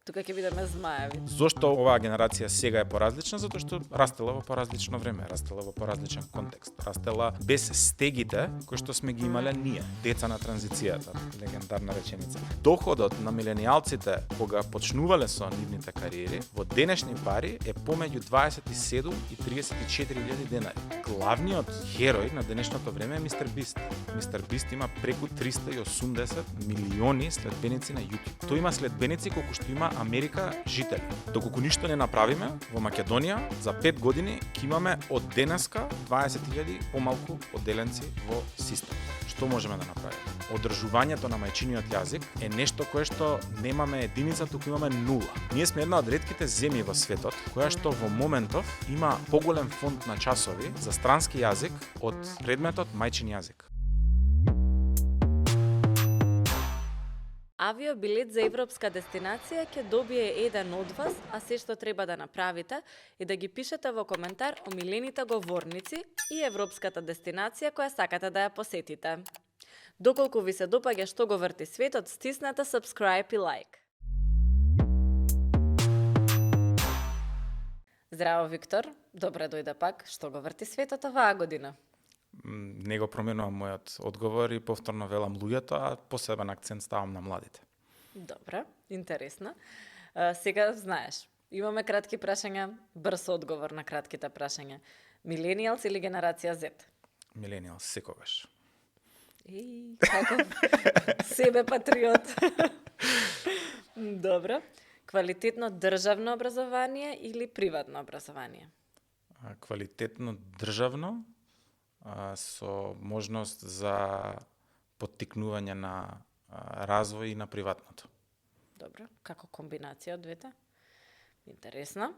Тука ќе бидеме змаеви. Зошто оваа генерација сега е поразлична? Затоа што растела во поразлично време, растела во поразличен контекст, растела без стегите кои што сме ги имале ние, деца на транзицијата, легендарна реченица. Доходот на миленијалците кога почнувале со нивните кариери во денешни пари е помеѓу 27 и 34.000 денари. Главниот херој на денешното време е Мистер Бист. Мистер Бист има преку 380 милиони следбеници на YouTube. Тој има следбеници колку што има Америка жители. Доколку ништо не направиме, во Македонија за 5 години ќе имаме од денеска 20.000 помалку одделенци во систем. Што можеме да направиме? Одржувањето на мајчиниот јазик е нешто кое што немаме единица, туку имаме нула. Ние сме една од ретките земји во светот која што во моментов има поголем фонд на часови за странски јазик од предметот мајчин јазик. Авиобилет за европска дестинација ќе добие еден од вас, а се што треба да направите е да ги пишете во коментар омилените говорници и европската дестинација која сакате да ја посетите. Доколку ви се допаѓа што го врти светот, стиснете subscribe и like. Здраво, Виктор. Добре дојде пак. Што го врти светот оваа година? Не го променувам мојот одговор и повторно велам луѓето, а посебен акцент ставам на младите. Добре, интересно. Сега знаеш, имаме кратки прашања, брз одговор на кратките прашања. Миленијалс или генерација Z? Миленијалс секогаш. Како себе патриот. Добро. Квалитетно државно образование или приватно образование? Квалитетно државно, со можност за поттикнување на развој и на приватното. Добро, како комбинација од двете? Интересно.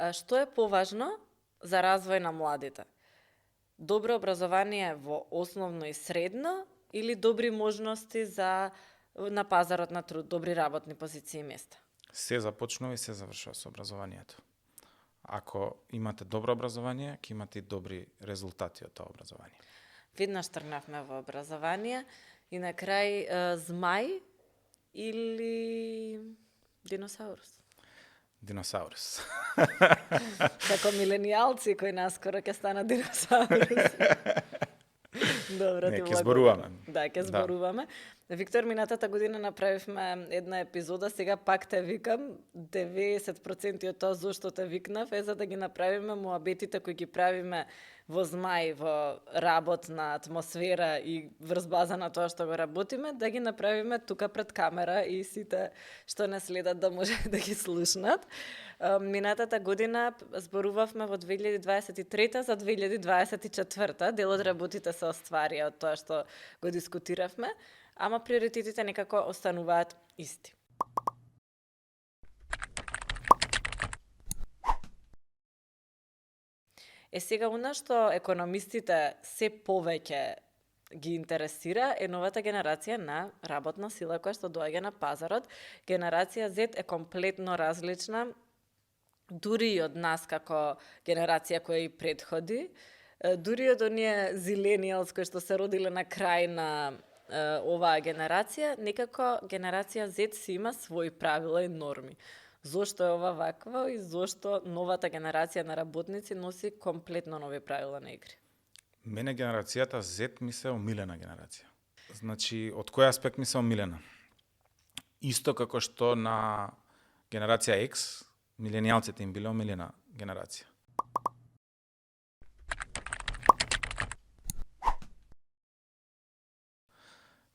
Што е поважно за развој на младите? Добро образование во основно и средно или добри можности за на пазарот на труд, добри работни позиции и места? Се започнува и се завршува со образованието. Ако имате добро образование, ќе имате и добри резултати од тоа образование. Веднаш тргнавме во образование и на крај змај или диносаурус? Диносаурус. Како миленијалци кои наскоро ќе станат диносаурус. Добро, Не, ти ќе зборуваме. Да, ќе зборуваме. Виктор, минатата година направивме една епизода, сега пак те викам, 90% од тоа зошто те викнав е за да ги направиме муабетите кои ги правиме во змај, во работна атмосфера и врз база на тоа што го работиме, да ги направиме тука пред камера и сите што не следат да може да ги слушнат. Минатата година зборувавме во 2023 за 2024. Дел од работите се остварија од тоа што го дискутиравме, ама приоритетите некако остануваат исти. Сега она што економистите се повеќе ги интересира е новата генерација на работна сила која што доаѓа на пазарот. Генерација Z е комплетно различна, дури и од нас како генерација која и предходи, дури од оние зиленијалс кои што се родиле на крај на оваа генерација, некако генерација Z си има своји правила и норми. Зошто е ова вакво и зошто новата генерација на работници носи комплетно нови правила на игри? Мене генерацијата Z ми се омилена генерација. Значи, од кој аспект ми се омилена? Исто како што на генерација X, миленијалците им биле омилена генерација.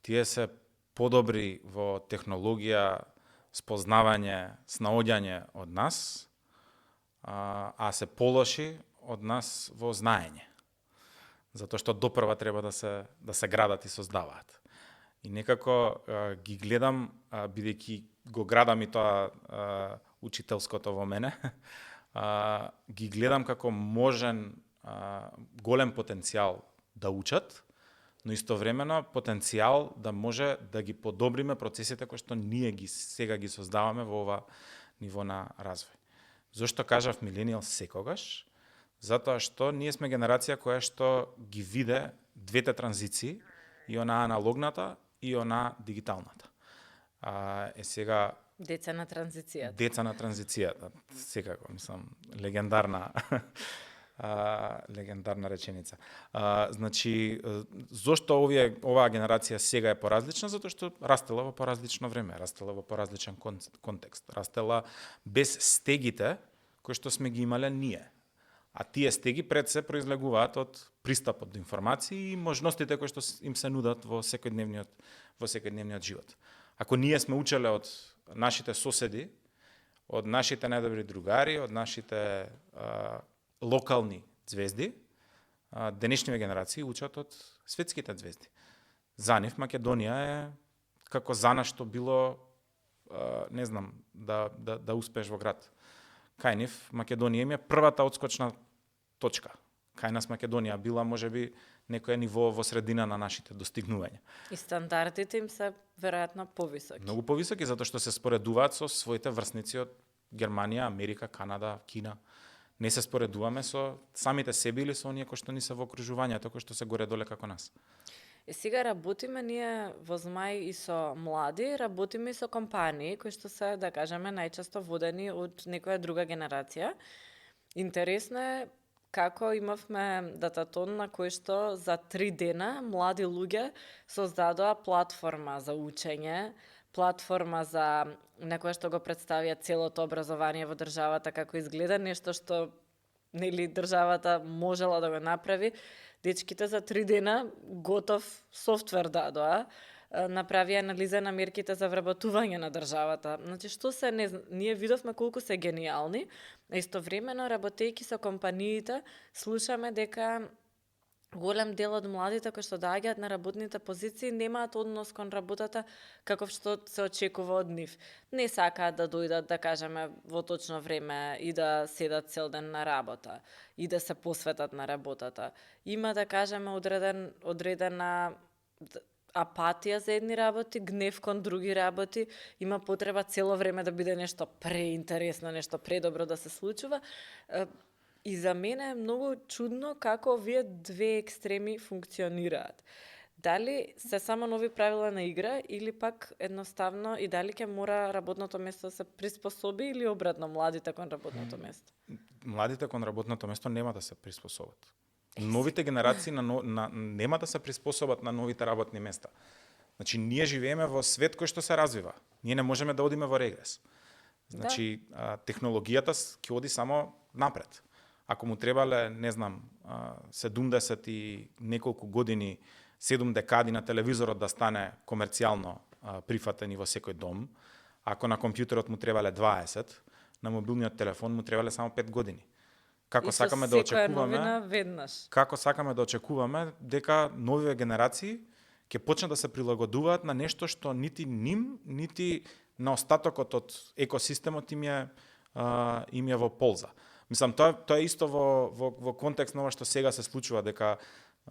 Тие се подобри во технологија, спознавање, снаоѓање од нас, а се полоши од нас во знаење. Затоа што допрва треба да се градат и создаваат. И некако ги гледам, бидејќи го градам и тоа учителското во мене, ги гледам како можен голем потенцијал да учат, но истовремено потенцијал да може да ги подобриме процесите кои што ние сега ги создаваме во ова ниво на развој. Зошто кажав миленијал секогаш? Затоа што ние сме генерација која што ги виде двете транзиции, и она аналогната и она дигиталната. Сега Деца на транзицијата. Деца на транзицијата, секако, мислам, легендарна легендарна реченица. Значи, зошто оваа генерација сега е поразлична? Затоа што растела во поразлично време, растела во поразличен контекст, растела без стегите кои што сме ги имале ние. А тие стеги пред се произлегуваат од пристапот до информации и можностите кои што им се нудат во секојдневниот живот. Ако ние сме учеле од нашите соседи, од нашите најдобри другари, од нашите локални звезди, денешниве генерации учат од светските звезди. За нив Македонија е како за нас што било, не знам, да успееш во град. Кај нив Македонија им е првата одскочна точка. Кај нас Македонија била можеби некој ниво во средина на нашите достигнувања. И стандардите им се веројатно повисоки. Многу повисоки затоа што се споредуваат со своите врсници од Германија, Америка, Канада, Кина. Не се споредуваме со самите себе или со оние кои што ни се во окружувањето, кои што се горе доле како нас. Сега работиме ние во Змај и со млади, работиме и со компании кои што се, да кажеме, најчесто водени од некоја друга генерација. Интересно е како имавме дататон на кој што за 3 дена млади луѓе создадоа платформа за учење, платформа за некоја што го представија целото образование во државата како изгледа, нешто што нели државата можела да го направи. Дечките за 3 дена готов софтвер дадоа, направија анализа на мерките за вработување на државата. Значи, што се ние видовме колку се гениални, а истовремено работејќи со компаниите, слушаме дека голем дел од младите кои што доаѓаат на работните позиции немаат однос кон работата каков што се очекува од нив. Не сакаат да дојдат, да кажеме, во точно време и да седат цел ден на работа и да се посветат на работата. Има, да кажеме, одредена апатија за едни работи, гнев кон други работи, има потреба цело време да биде нешто преинтересно, нешто предобро да се случува. И за мене е многу чудно како овие две екстреми функционираат. Дали се само нови правила на игра или пак едноставно и дали ќе мора работното место да се приспособи или обратно младите кон работното место? Младите кон работното место нема да се приспособат. Новите генерации нема да се приспособат на новите работни места. Значи, ние живееме во свет кој што се развива. Ние не можеме да одиме во регрес. Значи, технологијата ќе оди само напред. Ако му требале, не знам, 70 и неколку години, 7 декади на телевизорот да стане комерцијално прифатен и во секој дом, ако на компјутерот му требале 20, на мобилниот телефон му требале само 5 години. Како сакаме да очекуваме, како сакаме да очекуваме дека новите генерации ќе почнат да се прилагодуваат на нешто што нити ним, нити на остатокот од екосистемот им е во полза. Мислам, тоа е исто во контекст на ова што сега се случува, дека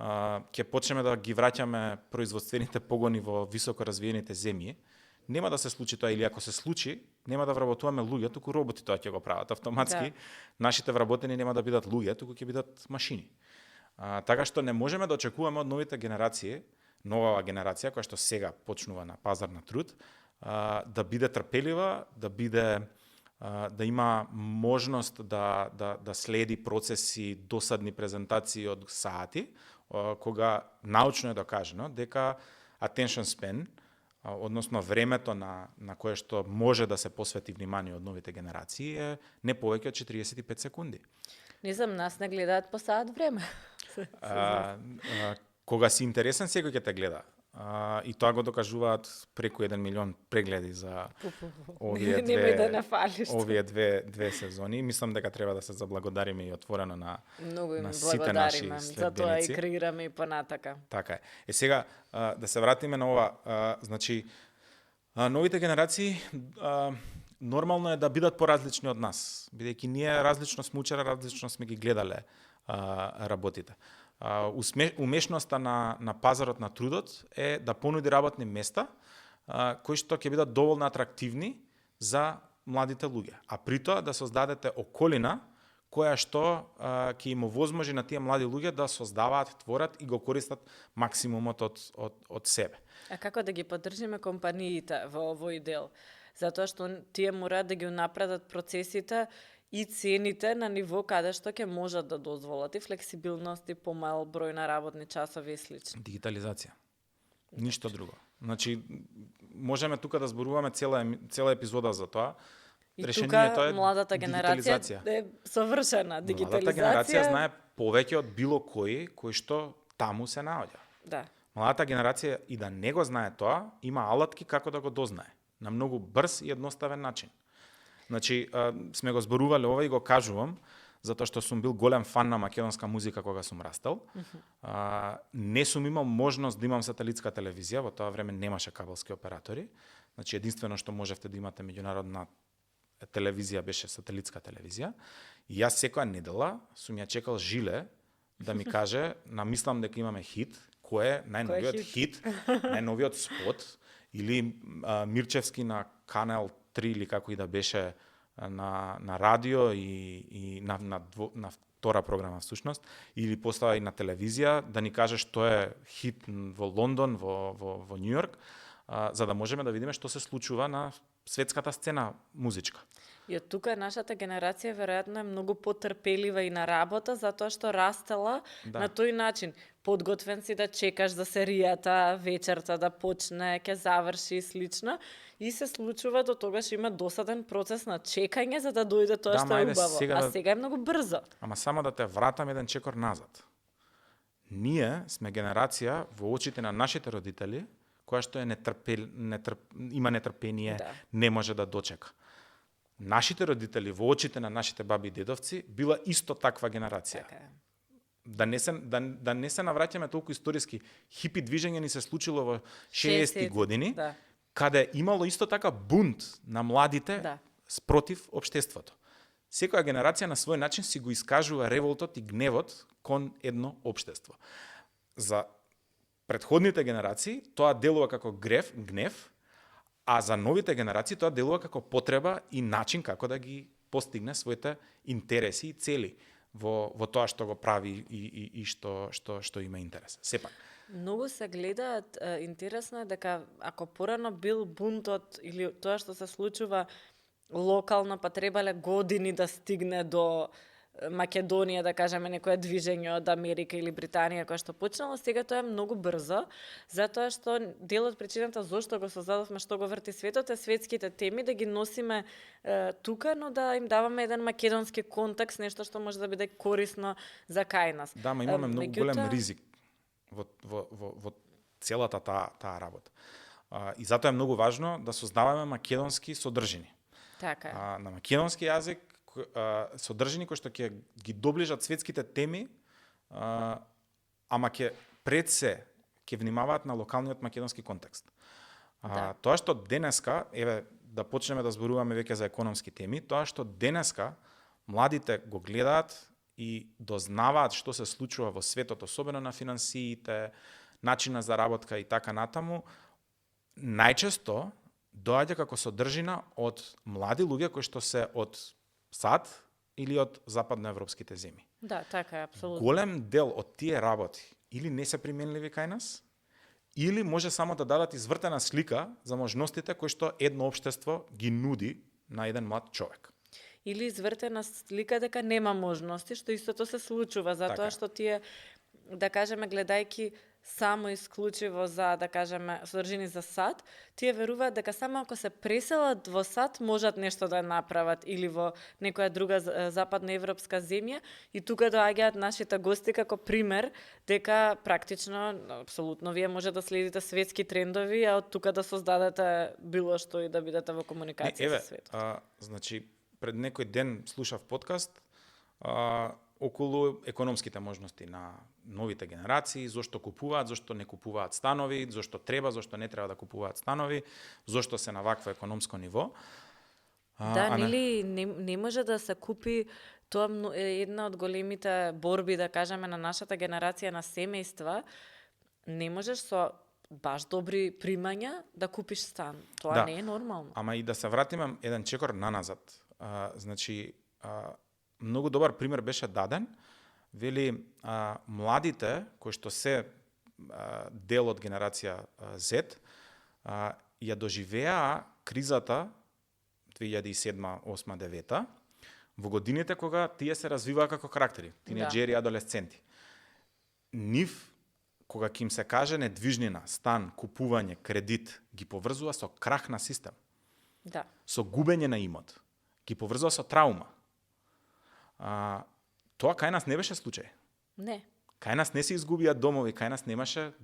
ќе почнеме да ги враќаме производствените погони во високо развиените земји. Нема да се случи тоа, или ако се случи, нема да вработуваме луѓе, туку роботи тоа ќе го прават автоматски. Да. Нашите вработени нема да бидат луѓе, туку ќе бидат машини. Така што не можеме да очекуваме од новите генерации, нова генерација која што сега почнува на пазар на труд, да биде трпелива, да има можност да следи процеси, досадни презентации од сати, кога научно е докажано дека attention span, односно времето на кое што може да се посвети внимание од новите генерации е не повеќе од 45 секунди. Не знам, нас не гледаат по саат време. Кога си интересен, секој ќе те гледа. И тоа го докажуваат преку 1 милион прегледи за овие две сезони. Мислам дека треба да се заблагодариме и отворено на сите наши следбеници. За тоа и креираме и понатака. Така е. Сега, да се вратиме на ова, значи, новите генерации нормално е да бидат поразлични од нас, бидејќи ние различно сме учеле, различно сме ги гледале работите. Умешноста на пазарот на трудот е да понуди работни места кои што ќе бидат доволно атрактивни за младите луѓе, а при тоа да создадете околина која што ќе им овозможи на тие млади луѓе да создаваат, творат и го користат максимумот од себе. А како да ги поддржиме компаниите во овој дел? Затоа што тие мораат да ги унапредат процесите и цените на ниво каде што ќе можат да дозволат и флексибилност и помал број на работни часови и слично. Дигитализација. Ништо друго. Значи, можеме тука да зборуваме цела епизода за тоа. И Решението тука е младата генерација е совршена. Дигитализација. Младата генерација знае повеќе од било кој што таму се наоѓа. Да. Младата генерација и да не го знае тоа, има алатки како да го дознае. На многу брз и едноставен начин. Значи, сме го зборувале ова и го кажувам, затоа што сум бил голем фан на македонска музика кога сум растел. Не сум имал можност да имам сателитска телевизија, во тоа време немаше кабелски оператори. Значи, единствено што можевте да имате меѓународна телевизија беше сателитска телевизија. И јас секоја недела сум ја чекал Жиле да ми каже, намислам дека имаме хит, кој е најновиот хит, најновиот спот, или Мирчевски на Канал 3 или како и да беше на радио и на втора програма всушност, или постава и на телевизија, да ни каже што е хит во Лондон, во Њу Јорк, за да можеме да видиме што се случува на светската сцена музичка. И од тука нашата генерација веројатно е многу потрпелива и на работа, затоа што растела на тој начин. Подготвен си да чекаш за серијата, вечерта да почне, ќе заврши и слично. И се случува до тогаш има досаден процес на чекање за да дојде тоа што е убаво. Сега е многу брзо. Ама само да те вратам еден чекор назад. Ние сме генерација во очите на нашите родители која што има нетрпение, не може да дочека. Нашите родители во очите на нашите баби и дедовци била исто таква генерација. Така е. Да не се навраќаме толку историски. Хипи движење ни се случило во 60-ти години, каде имало исто така бунт на младите спротив општеството. Секоја генерација на свој начин си го искажува револтот и гневот кон едно општество. За претходните генерации тоа делува како гнев, а за новите генерации тоа делува како потреба и начин како да ги постигне своите интереси и цели во тоа што го прави и што има интерес. Сепак. Многу се гледаат, интересно е дека ако порано бил бунтот или тоа што се случува локално, па требале години да стигне до Македонија, да кажеме, некое движење од Америка или Британија кој што почнало, сега тоа е многу брзо, затоа што дел од причината зошто го создадовме Што го врти светот е светските теми да ги носиме тука, но да им даваме еден македонски контекст, нешто што може да биде корисно за кај нас. Да, ма имаме многу голем ризик во целата таа работа. И затоа е многу важно да создаваме македонски содржини. Така е. На македонски јазик содржини кои што ќе ги доближат светските теми, ама ќе пред се ќе внимаваат на локалниот македонски контекст. Тоа што денеска, еве да почнеме да зборуваме веќе за економски теми, тоа што денеска младите го гледаат и дознаваат што се случува во светот, особено на финансиите, начина за работка и така натаму, најчесто доаѓа како содржина од млади луѓе кои што се од САД или од западноевропските земји. Да, така е, апсолутно. Голем дел од тие работи или не се применливи кај нас, или може само да дадат извртена слика за можностите кои што едно општество ги нуди на еден млад човек. Или извртена слика дека нема можности, што истото се случува, затоа што тие, да кажеме, гледајки само исклучиво за, да кажеме, содржини за САД, тие веруваат дека само ако се преселат во САД можат нешто да направат или во некоја друга западноевропска земја и тука доаѓаат нашите гости како пример дека практично, апсолутно, вие може да следите светски трендови, а од тука да создадете било што и да бидете во комуникација со светот. Значи, пред некој ден слушав подкаст околу економските можности на новите генерации, зошто купуваат, зошто не купуваат станови, зошто треба, зошто не треба да купуваат станови, зошто се на вакво економско ниво. Нели не може да се купи, тоа е една од големите борби, да кажеме, на нашата генерација на семејства, не можеш со баш добри примања да купиш стан. Тоа не е нормално. Ама и да се вратиме еден чекор наназад. Значи, многу добар пример беше даден, вели младите кои што се дел од генерација Z ја доживеа кризата 2007, 2008, 2009 во годините кога тие се развиваа како карактери, тинеџери, адолесценти. Нив, кога ќе им се каже недвижнина, стан, купување, кредит, ги поврзува со крах на систем. Да. Со губење на имот. Ги поврзува со траума. Тоа кај нас не беше случај. Не. Кај нас не се изгубија домови, кај нас немаше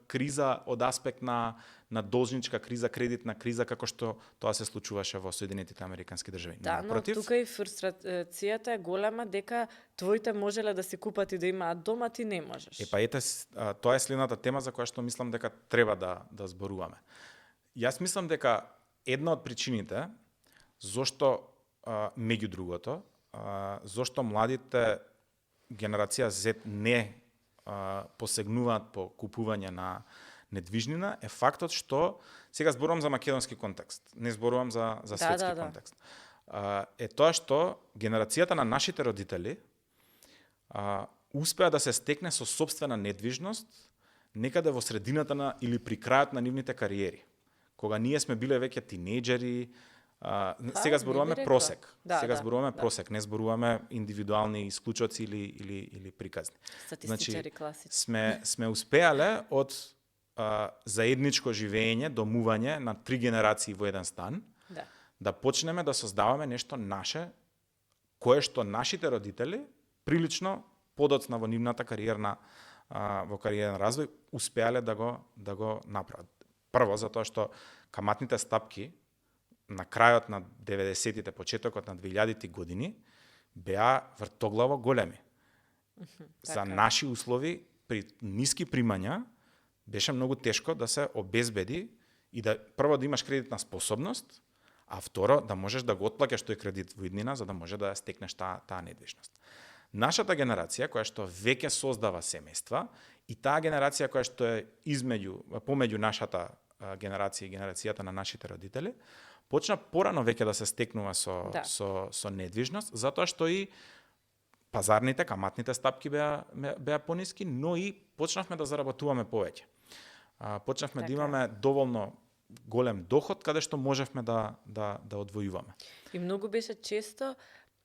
криза од аспект на должничка криза, кредитна криза, како што тоа се случуваше во Соединетите Американски држави. Да, но тука и фрустрацијата е голема дека твоите можеле да си купат и да имаат дома, ти не можеш. Тоа е следната тема за која што мислам дека треба да зборуваме. Јас мислам дека една од причините зошто меѓу другото, зошто младите генерација Z не посегнуваат по купување на недвижнина е фактот што, сега зборувам за македонски контекст, не зборувам за светски контекст. Е тоа што генерацијата на нашите родители успеа да се стекне со сопствена недвижност некаде во средината или при крајот на нивните кариери. Кога ние сме биле веќе тинеџери, сега зборуваме просек. Зборуваме просек, не зборуваме индивидуални исклучоци или приказни. Статистичари класични. Сме успеале од заедничко живење, домување на 3 генерации во еден стан, да почнеме да создаваме нешто наше, кое што нашите родители прилично подоцна во нивната кариерна во кариерен развој успеале да го направат. Прво затоа што каматните стапки на крајот на 90-тите, почетокот на 2000-ти години беа вртоглаво големи. За наши услови при ниски примања беше многу тешко да се обезбеди и да прво да имаш кредитна способност, а второ да можеш да го отплаќаш тој кредит во иднина за да може да ја стекнеш таа недвижност. Нашата генерација која што веќе создава семејства и таа генерација која што е помеѓу нашата генерација и генерацијата на нашите родители, почна порано веќе да се стекнува со недвижност, затоа што и пазарните, каматните стапки беа пониски, но и почнавме да заработуваме повеќе. Почнавме да имаме доволно голем доход каде што можевме да одвојуваме. И многу беше често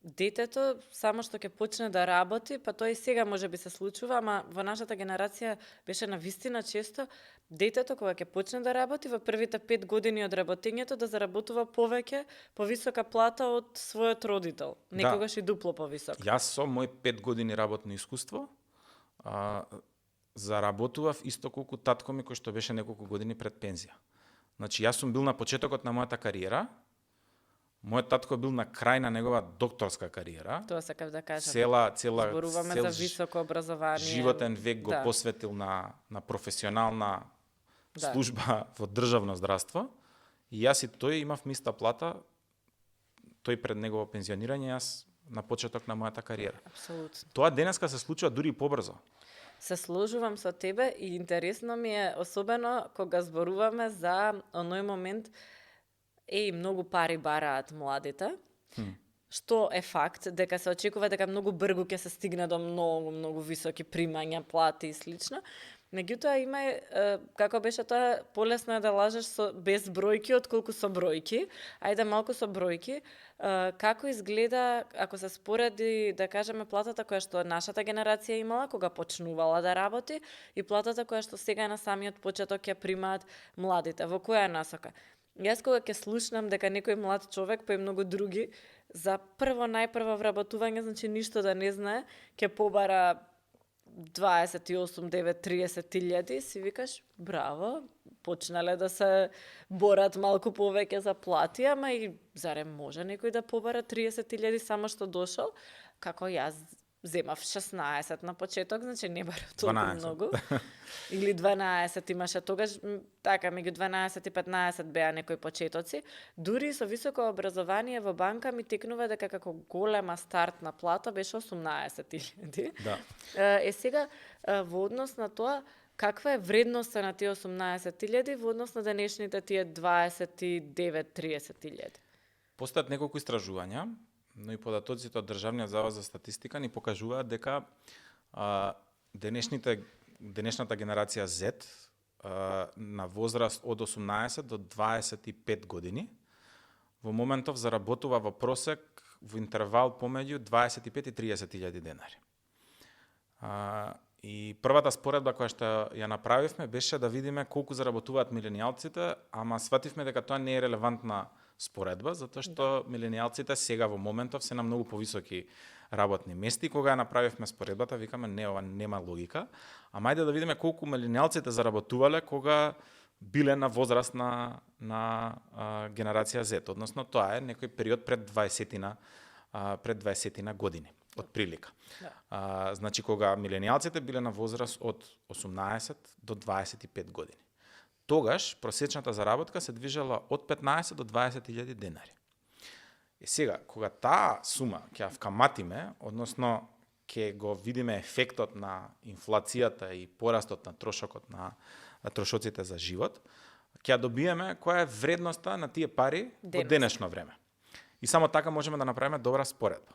детето само што ќе почне да работи, па тоа и сега може би се случува, ама во нашата генерација беше навистина често детето кога ќе почне да работи во првите 5 години од работењето да заработува повеќе, повисока плата од својот родител, некогаш и дупло повисока. Јас со мој 5 години работно искуство заработував исто колку татко ми кој што беше неколку години пред пензија. Значи јас сум бил на почетокот на мојата кариера. Мојот татко бил на крај на негова докторска кариера. Тоа сакав да кажам. Зборуваме за високо образование. Животен век го посветил на професионална служба во државно здравство. И јас и тој имав иста плата, тој пред негово пензионирање, јас на почеток на мојата кариера. Апсолутно. Тоа денеска се случува дури и побрзо. Се сложувам со тебе и интересно ми е особено кога зборуваме за оној момент многу пари бараат младите, што е факт, дека се очекува дека многу брзо ќе се стигне до многу високи примања, плати и слично. Меѓутоа има како беше тоа, полесно е да лажеш без бројки отколку со бројки. Ајде малку со бројки. Како изгледа ако се спореди, да кажеме, платата која што нашата генерација имала кога почнувала да работи и платата која што сега на самиот почеток ќе примаат младите? Во која насока? Јас кога ќе слушнам дека некој млад човек, па и многу други, за најпрво вработување, значи ништо да не знае, ќе побара 28, 9, 30 илјади, си викаш, браво, почнале да се борат малку повеќе за плати, ама и зарем може некој да побара 30 илјади само што дошол, како јас земав 16 на почеток, значи не бара толку многу. Или 12 имаше тогаш, така, меѓу 12 и 15 беа некои почетоци. Дури со високо образование во банка ми текнува дека како голема стартна плата беше 18.000. Да. Сега, во однос на тоа, каква е вредноста на тие 18.000 во однос на денешните тие 29-30.000? Постојат неколку истражувања. но и податоците од Државниот завод за статистика ни покажуваат дека денешната генерација Z на возраст од 18 до 25 години во моментов заработува во просек во интервал помеѓу 25 и 30 илјади денари. И првата споредба која што ја направивме беше да видиме колку заработуваат миленијалците, ама свативме дека тоа не е релевантна споредба, затоа што миленијалците сега во моментов се на многу повисоки работни места. Кога ја направивме споредбата, викаме не, ова нема логика, ама ајде да видиме колку миленијалците заработувале кога биле на возраст на генерација Z, односно тоа е некој период пред 20 години. Од прилика. Да. Значи, кога миленијалците биле на возраст од 18 до 25 години. Тогаш, просечната заработка се движела од 15 до 20 илјади денари. И сега, кога таа сума ќе ја вкаматиме, односно ќе го видиме ефектот на инфлацијата и порастот на трошокот на трошоците за живот, ќе ја добиеме која е вредноста на тие пари во денешно време. И само така можеме да направиме добра споредба.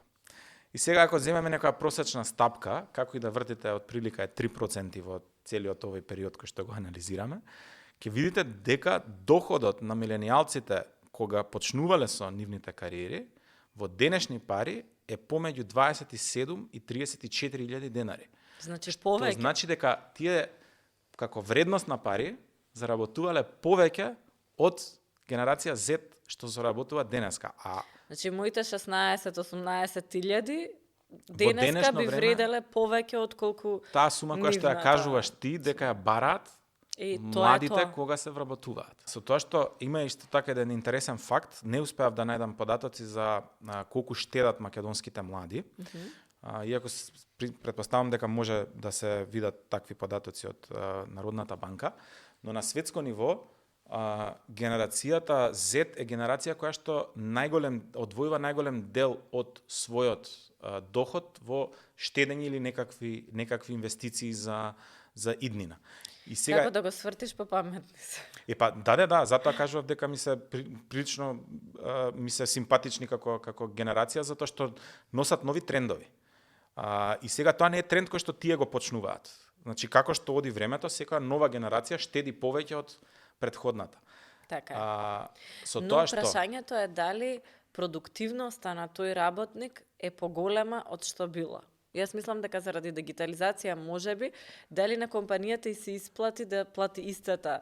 И сега ако земеме некоја просечна стапка, како и да вртите, од прилика е 3% во целиот овој период кој што го анализираме, ќе видите дека доходот на миленијалците кога почнувале со нивните кариери во денешни пари е помеѓу 27 и 34 илјади денари. Значи повеќе. Тоа значи дека тие како вредност на пари заработувале повеќе од генерација Z што заработува денеска. Значи моите 16-18 илјади денеска би вределе повеќе од колку таа сума која што ја кажуваш ти дека ја бараат младите кога се вработуваат. Со тоа што има исто така еден интересен факт, не успеав да најдам податоци за колку штедат македонските млади. Иако претпоставам дека може да се видат такви податоци од Народната банка, но на светско ниво генерацијата Z е генерација која што одвојува најголем дел од својот доход во штедење или некакви инвестиции за иднина. И сега како да го свртиш по паметни се. Да, затоа кажував дека ми се прилично ми се симпатични како генерација затоа што носат нови трендови. И сега тоа не е тренд кој што тие го почнуваат. Значи како што оди времето, секоја нова генерација штеди повеќе од претходната. Така е. Но тоа прашањето е дали продуктивноста на тој работник е поголема од што била. Јас мислам дека заради дигитализација можеби дали на компанијата и се исплати да плати истата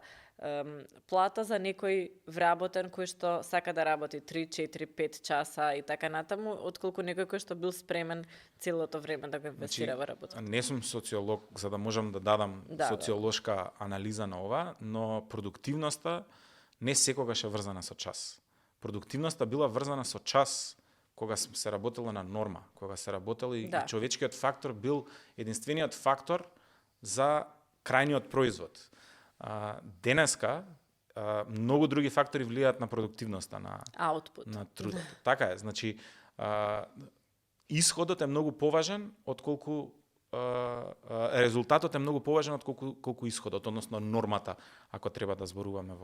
плата за некој вработен кој што сака да работи 3, 4, 5 часа и така натаму, отколку некој кој што бил спремен целото време да го инвестира во работа. Не сум социолог за да можам да дадам социолошка анализа на ова, но продуктивноста не секогаш е врзана со час. Продуктивноста била врзана со час кога се работело на норма, кога се работело и човечкиот фактор бил единствениот фактор за крајниот производ. Денеска многу други фактори влијаат на продуктивноста, на output, на трудот. Така е, значи исходот е многу поважен отколку резултатот е многу поважен отколку исходот, односно нормата, ако треба да зборуваме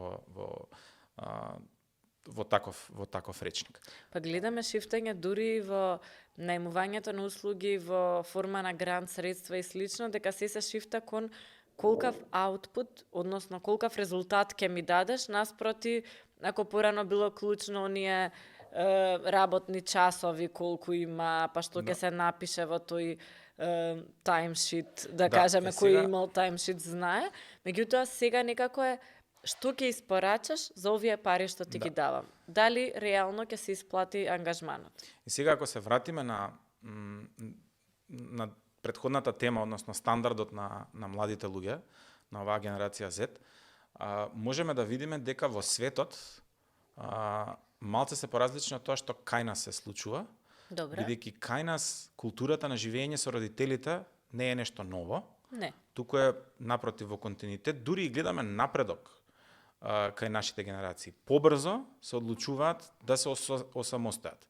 во таков речник. Па гледаме шифтање дури во најмувањето на услуги во форма на грант средства и слично, дека се шифта кон колкав output, односно колкав резултат ќе ми дадеш, наспроти ако порано било клучно оние работни часови колку има, па што ќе се напише во тој таймшит, да кажеме кој имал таймшит знае, меѓутоа сега некако е што ќе испорачаш за овие пари што ти ги давам. Дали реално ќе се исплати ангажманот? И сега ако се вратиме на претходната тема, односно стандардот на младите луѓе, на оваа генерација Z, можеме да видиме дека во светот малце се поразлични од тоа што кај нас се случува, бидејќи кај нас културата на живење со родителите не е нешто ново. Не. Туку е напротив во континуитет, дури и гледаме напредок кај нашите генерации. Побрзо се одлучуваат да се осамостојат.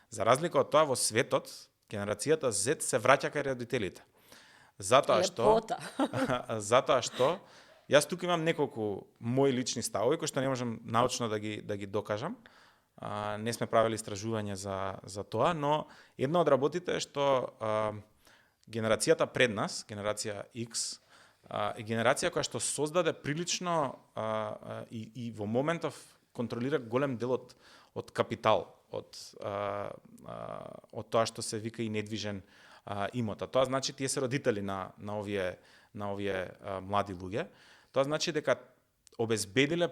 За разлика од тоа во светот, генерацијата Z се враќа кај родителите. Затоа што јас тука имам неколку мои лични ставови кои што не можам научно да ги докажам, Не сме правили истражување за тоа, но една од работите е што генерацијата пред нас, генерација X, е генерација која што создаде прилично и во моментов контролира голем дел од капитал, од тоа што се вика и недвижен имот. А тоа значи тие се родители на овие млади луѓе. Тоа значи дека обезбедиле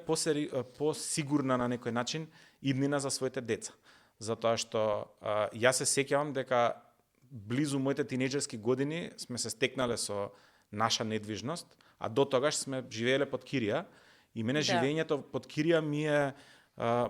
посигурна на некој начин иднина за своите деца. Затоа што јас се сеќавам дека близу моите тинеџерски години сме се стекнале со наша недвижност, а до тогаш сме живееле под кирија и мене живењето под кирија ми е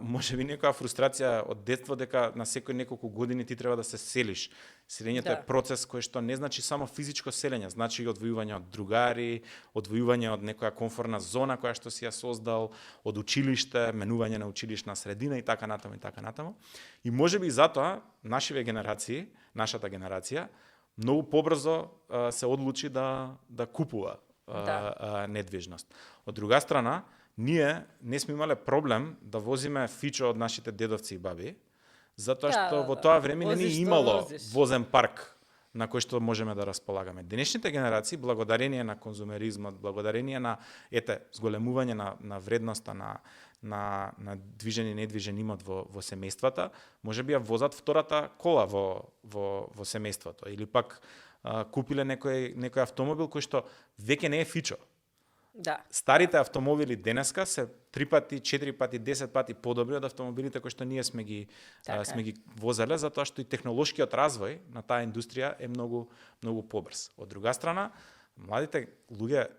можеби некоја фрустрација од детство дека на секој неколку години ти треба да се селиш. Селењето е процес кој што не значи само физичко селење, значи и одвојување од другари, одвојување од некоја комфортна зона која што си ја создал, од училиште, менување на училишна средина и така натаму и така натаму. И можеби затоа нашиве генерации, нашата генерација многу побрзо се одлучи да купува недвижност. Од друга страна, ние не сме имале проблем да возиме фичо од нашите дедовци и баби, затоа што во тоа време не ни имало возен парк на кој што можеме да располагаме. Денешните генерации, благодарение на конзумеризмот, благодарение на зголемување на вредноста на движен и недвижен имот во семејствата, можеби ја возат втората кола во семејството или пак купиле некој автомобил кој што веќе не е фичо. Да. Старите автомобили денеска се 3 пати, 4 пати, 10 пати подобри од автомобилите кои што ние сме ги возеле, затоа што и технолошкиот развој на таа индустрија е многу побрз. Од друга страна, младите луѓе,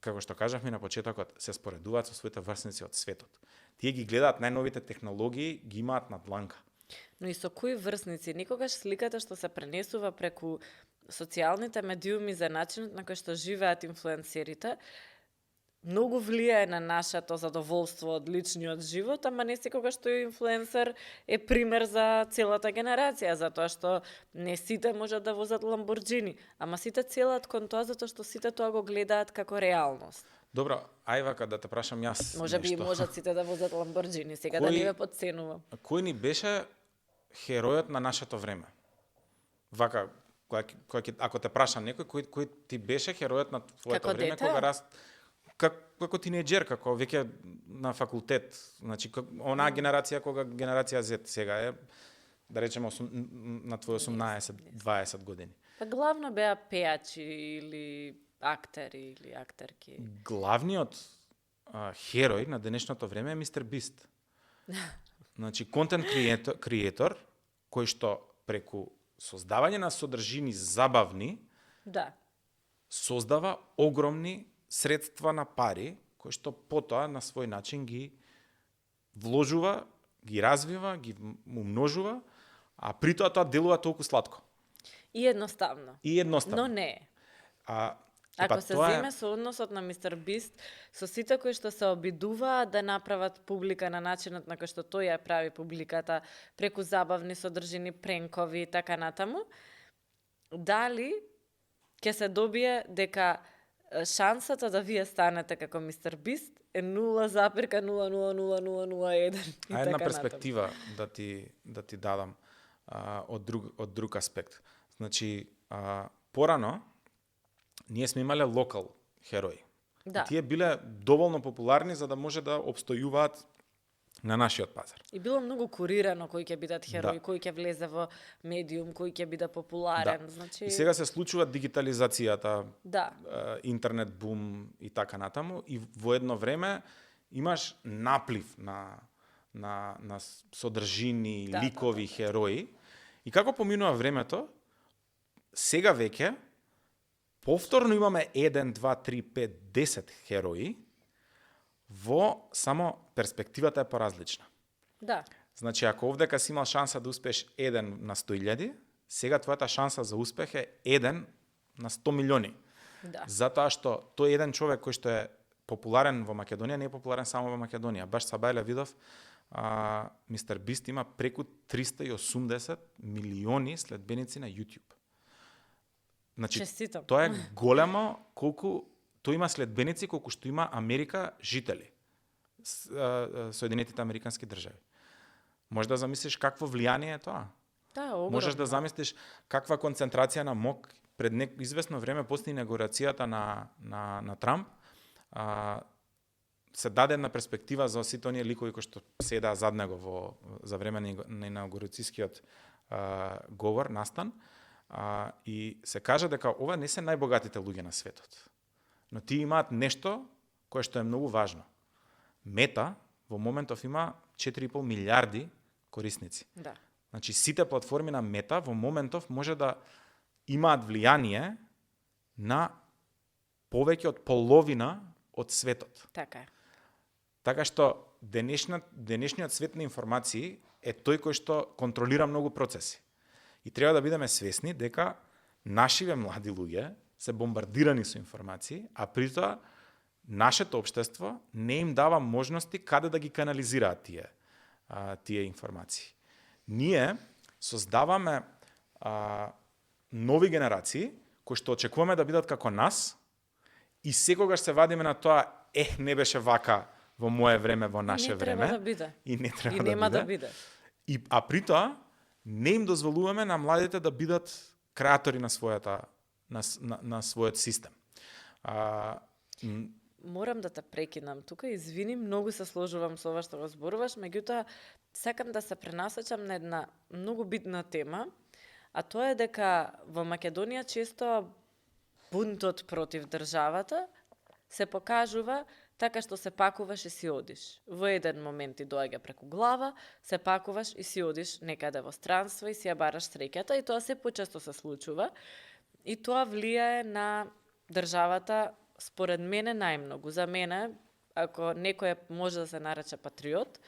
како што кажавме на почетокот, се споредуваат со своите врсници од светот. Тие ги гледаат најновите технологии, ги имаат на дланка. Но и со кои врсници? Никогаш сликата што се пренесува преку социјалните медиуми за начинот на кој што живеат инфлуенсерите, многу влијае на нашето задоволство од личниот живот, ама не секогаш тој инфлуенсер е пример за целата генерација, затоа што не сите можат да возат Ламборџини, ама сите целат кон тоа затоа што сите тоа го гледаат како реалност. Добро, ај вака да те прашам јас Можеби и можат сите да возат Ламборџини, сега да не ве подценувам. Кој ни беше херојот на нашето време? Вака, ако те прашам некој, кој ти беше херојот на твоето време, кога како тинеџер, како веќе на факултет, значи онаа генерација кога генерација Z сега е, да речеме на твои 18-20 години. Па главно беа пејачи или актери или актерки. Главниот херој на денешното време е Мистер Бист. Значи контент креатор кој што преку создавање на содржини забавни создава огромни средства на пари, кои што потоа на свој начин ги вложува, ги развива, ги умножува, а при тоа делува толку сладко. И едноставно. Но не. Ако се земе со односот на Мистер Бист, со сите кои што се обидуваат да направат публика на начинот на кој што тој ја прави публиката, преку забавни содржини, пренкови и така натаму, дали ќе се добие дека шансата да вие станете како Мистер Бист е 0,0000001 и така една перспектива да ти дадам од друг аспект. Значи, порано ние сме имале локал херои. Да. Тие биле доволно популарни за да може да обстојуваат на нашиот пазар. И било многу курирано кој ќе бидат херои, кој ќе влезе во медиум, кој ќе биде популарен. Значи... И сега се случува дигитализацијата, интернет бум и така натаму, и во едно време имаш наплив на содржини, ликови, херои. И како поминува времето, сега веќе повторно имаме 1, 2, 3, 5, 10 херои, во само перспективата е поразлична. Да. Значи, ако овдека си имал шанса да успееш 1 на 100.000, сега твојата шанса за успех е 1 на 100 милиони. Да. Затоа што тој еден човек кој што е популарен во Македонија, не е популарен само во Македонија. Баш сабајле видов, Мистер Бист има преку 380 милиони следбеници на YouTube. Значи, честитам. Тоа е големо колку тој има следбеници колку што има Америка жители. Соединетите американски држави. Можеш да замислиш какво влијание е тоа. Да, огромно. Можеш да замислиш каква концентрација на мок пред известно време после инаугурацијата на Трамп, се даде на перспектива за сите оние ликови кои што седаа зад него за време на инаугурацијскиот говор, настан, и се кажа дека ова не се најбогатите луѓе на светот. Но тие имаат нешто кое што е многу важно. Мета во моментов има 4,5 милиарди корисници. Да. Значи сите платформи на Мета во моментов може да имаат влијание на повеќе од половина од светот. Така е. Така што денешниот свет на информации е тој кој што контролира многу процеси. И треба да бидеме свесни дека нашиве млади луѓе се бомбардирани со информации, а при тоа нашето општество не им дава можности каде да ги канализираат тие информации. Ние создаваме нови генерации кои што очекуваме да бидат како нас и секогаш се вадиме на тоа, не беше вака во мое време, во наше време. Не треба да биде. И не треба и нема да биде. А при тоа не им дозволуваме на младите да бидат креатори на својот систем. Морам да те прекинам тука, извини, многу се сложувам со ова што го зборуваш, меѓутоа сакам да се пренасочам на една многу битна тема, а тоа е дека во Македонија често бунтот против државата се покажува така што се пакуваш и си одиш. Во еден момент ти доаѓа преку глава, се пакуваш и си одиш некаде во странство и си ја бараш среќата, и тоа се почесто се случува. И тоа влијае на државата, според мене, најмногу. За мене, ако некој може да се нарече патриот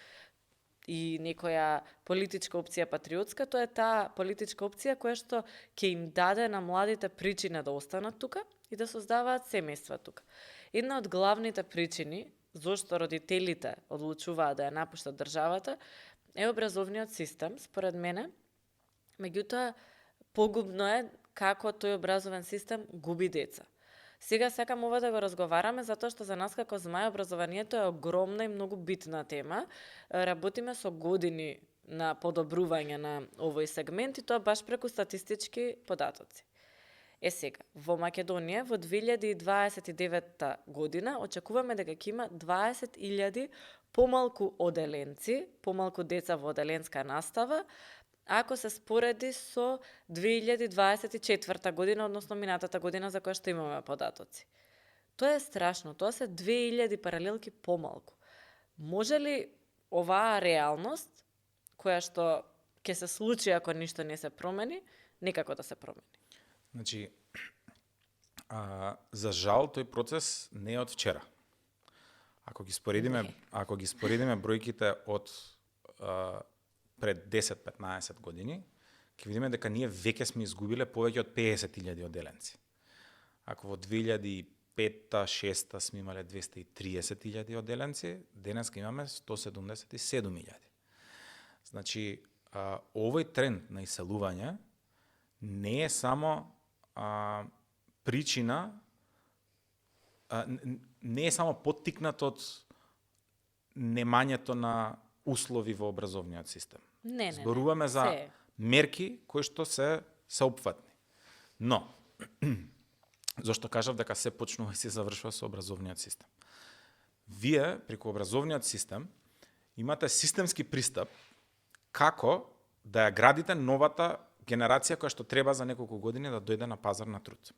и некоја политичка опција патриотска, тоа е таа политичка опција која што ќе им даде на младите причина да останат тука и да создаваат семејства тука. Една од главните причини зошто родителите одлучуваат да ја напуштат државата е образовниот систем, според мене. Меѓутоа, погубно е како тој образовен систем губи деца. Сега сакам ова да го разговараме, затоа што за нас како Змај образованието е огромна и многу битна тема. Работиме со години на подобрување на овој сегмент и тоа баш преку статистички податоци. Сега, во Македонија во 2029 година очекуваме дека ќе има 20.000 помалку оделенци, помалку деца во оделенска настава, ако се спореди со 2024 година, односно минатата година за која што имаме податоци. Тоа е страшно, тоа се 2000 паралелки помалку. Може ли оваа реалност, која што ќе се случи ако ништо не се промени, некако да се промени? Значи, за жал, тој процес не е од вчера. Ако ги споредиме бројките од пред 10-15 години, ќе видиме дека ние веќе сме изгубиле повеќе од 50.000 оделенци. Ако во 2005-2006 сме имале 230.000 оделенци, денес имаме 177.000. Значи, овој тренд на иселување не е само причина, не е само поттикнат од немањето на услови во образовниот систем. Не. Зборуваме за мерки кои што се опфатни. Но, зашто кажав дека се почнува и се завршува со образовниот систем. Вие, преку образовниот систем, имате системски пристап како да ја градите новата генерација која што треба за неколку години да дојде на пазар на труд.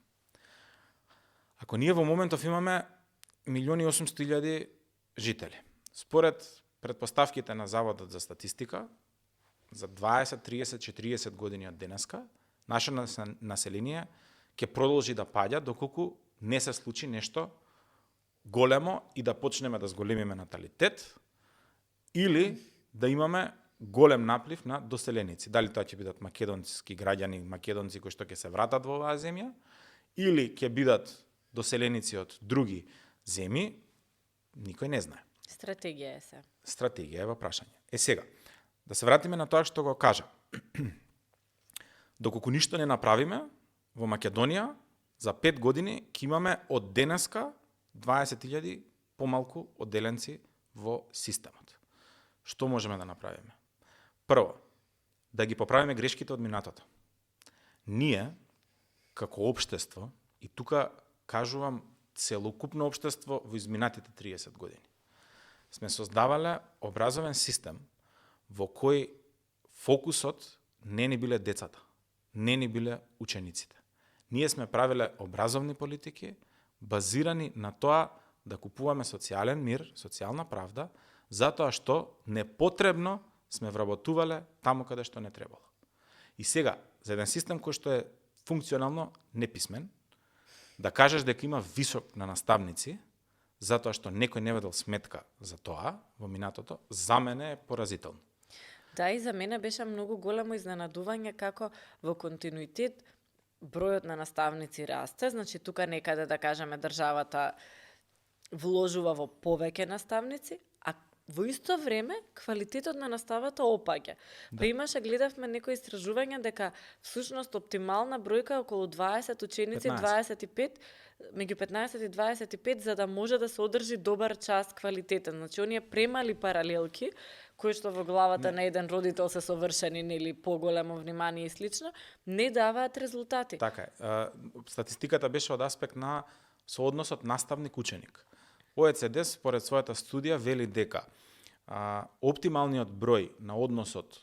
Ако ние во моментов имаме 1.800.000 жители, според предпоставките на Заводот за статистика, за 20, 30, 40 години од денеска, наше население ќе продолжи да паѓа доколку не се случи нешто големо и да почнеме да зголемиме наталитет или да имаме голем наплив на доселеници. Дали тоа ќе бидат македонски граѓани, македонци кои што ќе се вратат во оваа земја, или ќе бидат доселеници од други земји, никој не знае. Стратегија е се. Стратегија е во прашање. Сега, да се вратиме на тоа што го кажа. Доколку ништо не направиме, во Македонија за 5 години ќе имаме од денеска 20.000 помалку одделенци во системот. Што можеме да направиме? Прво, да ги поправиме грешките од минатото. Ние, како општество, и тука кажувам целокупно општество во изминатите 30 години, сме создавале образовен систем во кој фокусот не ни биле децата, не ни биле учениците. Ние сме правиле образовни политики базирани на тоа да купуваме социјален мир, социјална правда, затоа што непотребно сме вработувале таму каде што не требало. И сега, за еден систем кој што е функционално неписмен, да кажеш дека има висок на наставници, затоа што некој не ведел сметка за тоа во минатото, за мене е поразително. Да, и за мене беше многу големо изненадување како во континуитет бројот на наставници расте, значи тука некаде да кажеме државата вложува во повеќе наставници, а во исто време квалитетот на наставата опаѓа. Па имаше, гледавме некои истражувања дека всушност оптимална бројка е околу 20 ученици, 25, меѓу 15 и 25, за да може да се одржи добар час квалитетен. Значи, оние премали паралелки, кои што во главата на еден родител се совршени, нели поголемо внимание и слично, не даваат резултати. Така е. Статистиката беше од аспект на соодносот наставник-ученик. ОЕЦД според својата студија вели дека оптималниот број на односот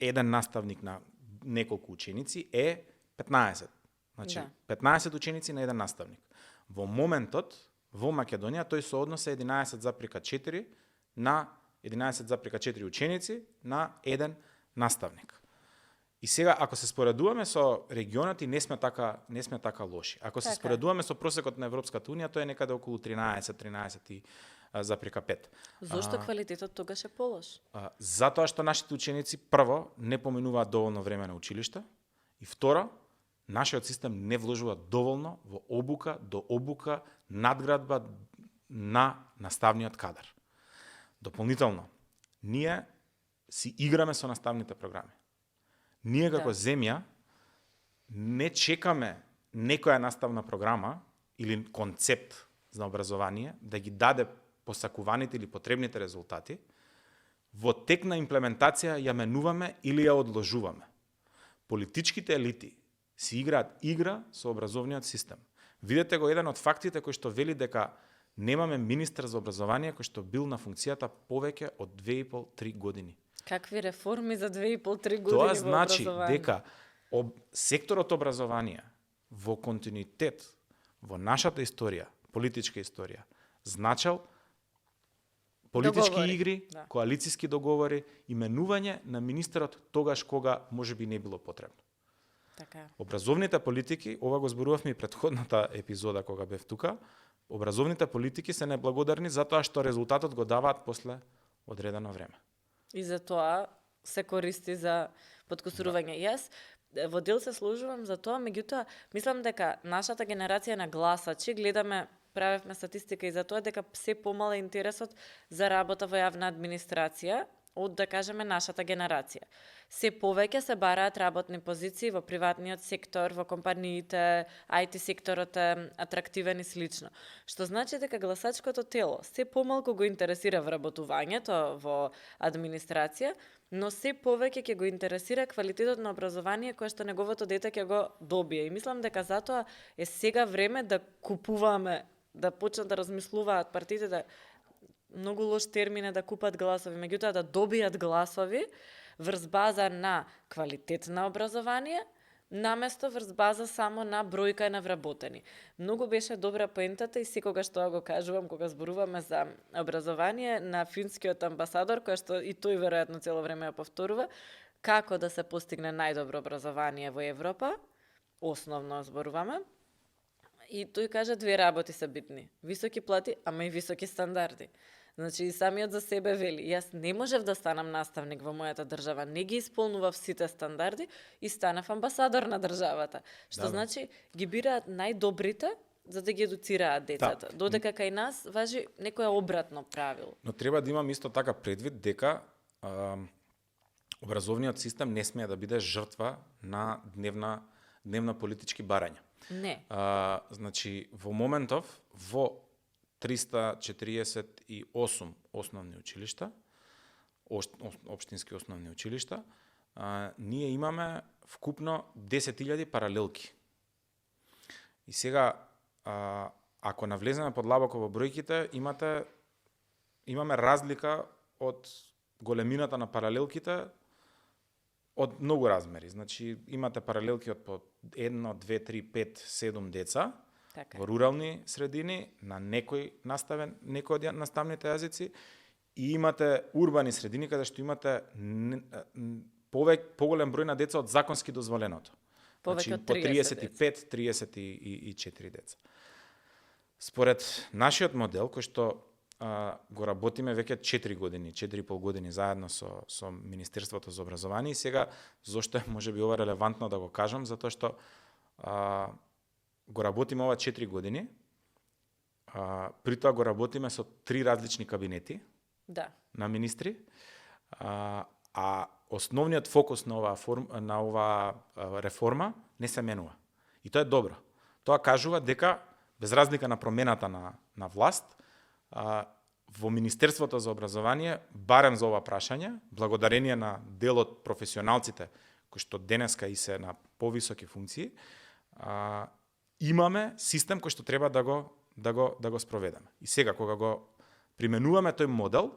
еден наставник на неколку ученици е 15. Значи, 15 ученици на еден наставник. Во моментот, во Македонија, тој сооднос е 11,4 на 11,4 ученици на еден наставник. И сега, ако се споредуваме со регионати, не сме така лоши. Ако се споредуваме со просекот на Европската унија, тоа е некаде околу 13,5. Зошто квалитетот тогаш е полош? Затоа што нашите ученици прво не поминуваат доволно време на училиште и второ, нашиот систем не вложува доволно во обука, надградба на наставниот кадар. Дополнително, ние си играме со наставните програми. Ние како земја не чекаме некоја наставна програма или концепт за образование да ги даде посакуваните или потребните резултати, во тек на имплементација ја менуваме или ја одложуваме. Политичките елити си играат игра со образовниот систем. Видете го еден од фактите кој што вели дека немаме министар за образование кој што бил на функцијата повеќе од 2,5-3 години. Какви реформи за 2,5-3 години Тоа во значи образование? дека секторот образование во континуитет во нашата историја, политичка историја, значел политички договори, игри, коалициски договори, именување на министерот тогаш кога можеби не било потребно. Така. Образовните политики, ова го зборувавме и предходната епизода кога бев тука, образовните политики се неблагодарни затоа што резултатот го даваат после одредено време. И за тоа се користи за подкосурување. Јас во дел се сложувам за тоа, меѓутоа мислам дека нашата генерација на гласачи правевме статистика и за тоа дека се помал е интересот за работа во јавна администрација од, да кажеме, нашата генерација. Се повеќе се бараат работни позиции во приватниот сектор, во компаниите, IT секторот е атрактивен и слично. Што значи дека гласачкото тело се помалку го интересира вработувањето во администрација, но се повеќе ќе го интересира квалитетот на образование кое што неговото дете ќе го добие. И мислам дека затоа е сега време да купуваме, да почнат да размислуваат партиите, да многу лош термин е да купат гласови, меѓутоа да добијат гласови врз база на квалитет на образование, наместо врз база само на бројка на вработени. Многу беше добра поентата и секогаш тоа го кажувам кога зборуваме за образование на финскиот амбасадор, кој што и тој веројатно цело време ја повторува, како да се постигне најдобро образование во Европа, основно зборуваме. И тој кажа две работи се битни. Високи плати, ама и високи стандарди. Значи, и самиот за себе вели, јас не можев да станам наставник во мојата држава, не ги исполнував сите стандарди и станав амбасадор на државата. Што значи, ги бираат најдобрите за да ги едуцираат децата. Додека кај нас важи некоја обратно правило. Но треба да имам исто така предвид дека образовниот систем не смее да биде жртва на дневна политички барања. Не. Значи, во моментов, во 348 основни училишта, општински основни училишта, ние имаме вкупно 10.000 паралелки. И сега, ако навлеземе подлабоко во бројките, имаме разлика од големината на паралелките од многу размери. Значи, имате паралелки од по 1, 2, 3, 5, 7 деца, Така. во рурални средини, на некој од наставните јазици, и имате урбани средини каде што имате поголем број на деца од законски дозволеното. Повеќе од по 30 35, 34 деца. Според нашиот модел, кој што го работиме веќе 4 години, 4,5 години заедно со Министерството за образование, и сега зошто е можеби ова релевантно да го кажам, затоа што го работиме ова 4 години, при тоа го работиме со 3 различни кабинети на министри, а основниот фокус на оваа реформа не се менува. И тоа е добро. Тоа кажува дека, без разлика на промената на власт, во Министерството за образование, барем за ова прашање, благодарение на дел од професионалците, кои што денеска и се на повисоки функции, имаме систем кој што треба да го спроведеме. И сега, кога го применуваме тој модел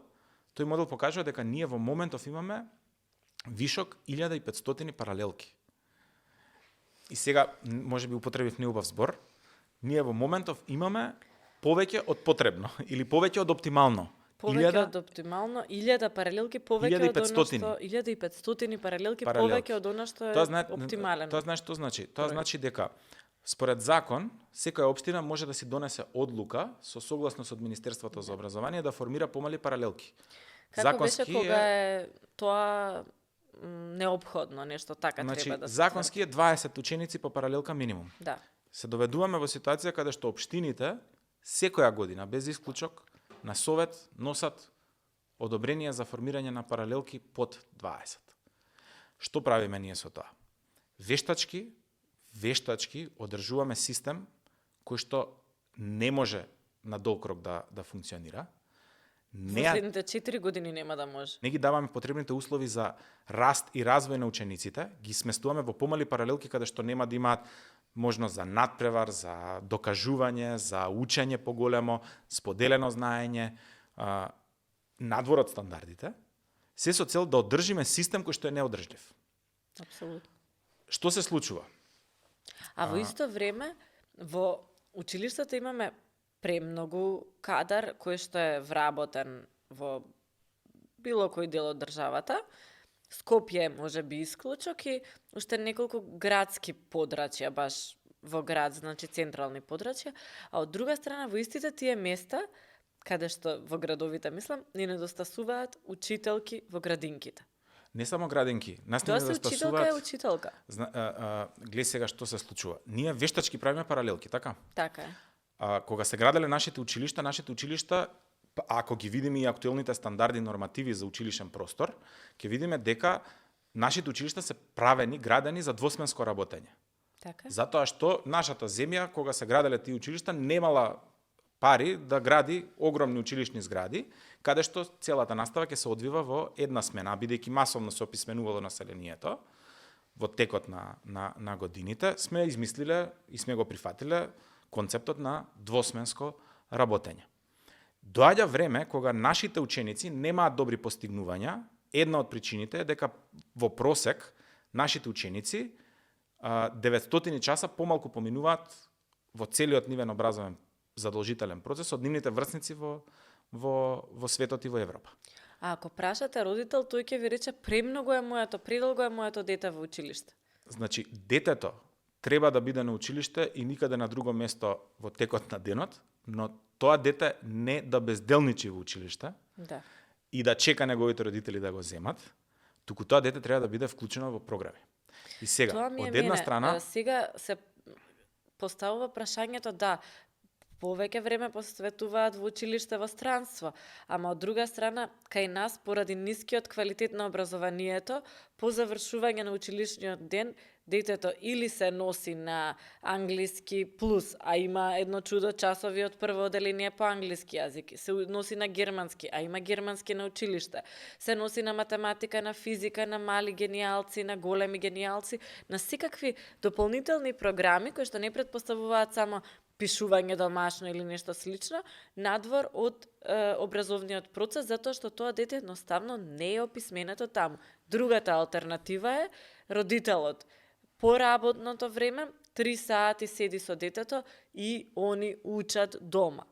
покажува дека ние во моментов имаме вишок 1500 паралелки. И сега, можеби употребив неубав збор, ние во моментов имаме повеќе од потребно или повеќе од оптимално. Повеќе од оптимално, 1000 паралелки повеќе од она што 1500 паралелки повеќе од она што е оптимален. Тоа знаеш што значи? Тоа значи дека според закон секоја општина може да си донесе одлука со согласност од Министерството за образование да формира помали паралелки. Како беше кога е тоа неопходно, нешто така треба да се. Законски е 20 ученици по паралелка минимум. Да. Се доведуваме во ситуација каде што општините секоја година без исклучок на совет носат одобрение за формирање на паралелки под 20. Што правиме ние со тоа? Вештачки одржуваме систем кој што не може на долг рок да функционира. Во следните 4 години нема да може. Не ги даваме потребните услови за раст и развој на учениците, ги сместуваме во помали паралелки каде што нема да имаат можност за надпревар, за докажување, за учење поголемо, споделено знаење, надвор од стандардите, се со цел да одржиме систем кој што е неодржлив. Апсолутно. Што се случува? А во исто време, во училиштата имаме премногу кадар кој што е вработен во било кој дел од државата. Скопје може би исклучок и уште неколку градски подрачја, баш во град, значи централни подрачја, а од друга страна во истите тие места, каде што во градовите, мислам, ни недостасуваат учителки во градинките. Не само градинки, нас не Тоа се недостасуваат. учителка е учителка. Глеј сега што се случува. Ние вештачки правиме паралелки, така? Така е. Кога се граделе нашите училишта, ако ги видиме и актуелните стандарди и нормативи за училишен простор, ќе видиме дека нашите училишта се правени, градени за двосменско работење. Така. Затоа што нашата земја, кога се граделе тие училишта, немала пари да гради огромни училишни згради, каде што целата настава ќе се одвива во една смена, бидејќи масовно се описменувало населението во текот на годините, сме измислиле и сме го прифатиле концептот на двосменско работење. Доаѓа време кога нашите ученици немаат добри постигнувања. Една од причините е дека во просек нашите ученици 900 часа помалку поминуваат во целиот нивен образовен задолжителен процес од нивните врсници во светот и во Европа. А ако прашате родител, тој ќе ви рече премногу е моето, предолго е моето дете во училиште. Значи, детето треба да биде на училиште и никаде на друго место во текот на денот, но тоа дете не да безделничи во училиште и да чека неговите родители да го земат, туку тоа дете треба да биде вклучено во програми. И сега, од една страна... Сега се поставува прашањето да, повеќе време посветуваат во училиште во странство, ама од друга страна, кај нас, поради нискиот квалитет на образованието, по завршување на училишниот ден, детето или се носи на англиски плюс, а има едно чудо часови од прво оделение по англиски јазик, се носи на германски, а има германски на училиште, се носи на математика, на физика, на мали гениалци, на големи гениалци, на секакви дополнителни програми кои што не претпоставуваат само пишување домашно или нешто слично, надвор од образовниот процес, затоа што тоа дете едноставно не е описменето таму. Другата алтернатива е родителот по работното време 3 сати седи со детето и они учат дома.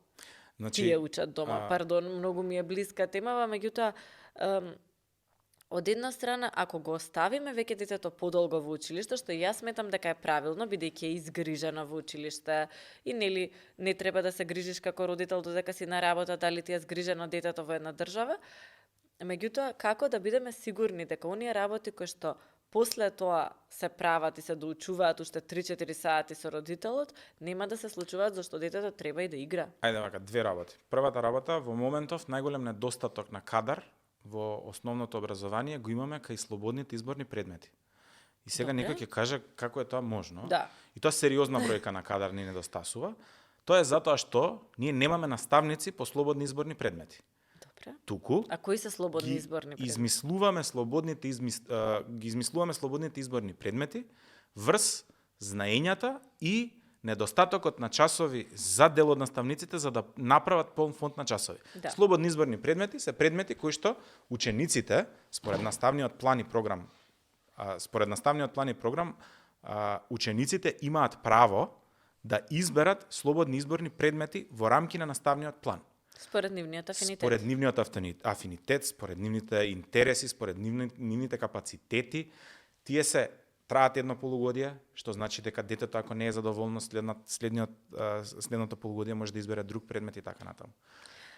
Тие учат дома, пардон, многу ми е блиска темава, меѓутоа од една страна, ако го оставиме веќе детето подолго во училиште, што јас сметам дека е правилно, бидејќи е изгрижено во училиште и нели не треба да се грижиш како родител додека си на работа дали ти е згрижено детето во една држава, меѓутоа како да бидеме сигурни дека оние работи кои што после тоа се прават и се доучуваат уште 3-4 сати со родителот, нема да се случуваат зашто детето треба и да игра. Ајде вака, две работи. Првата работа, во моментов најголем недостаток на кадар во основното образование го имаме кај слободните изборни предмети. И сега некој ќе каже како е тоа можно. Да. И тоа сериозна бројка на кадар ни недостасува. Тоа е затоа што ние немаме наставници по слободни изборни предмети. Добре. Туку А кои се слободни изборни предмети? Ги измислуваме слободните изборни предмети врз знаењата и недостатокот на часови за дел од наставниците за да направат полн фонд на часови. Да. Слободни изборни предмети се предмети кои што учениците според наставниот план и програм учениците имаат право да изберат слободни изборни предмети во рамки на наставниот план. Според нивниот афинитет. Според нивниот афинитет, според нивните интереси, според нивните капацитети, тие се траат едно полугодие, што значи дека детето ако не е задоволно следното полугодие може да избере друг предмет и така натаму.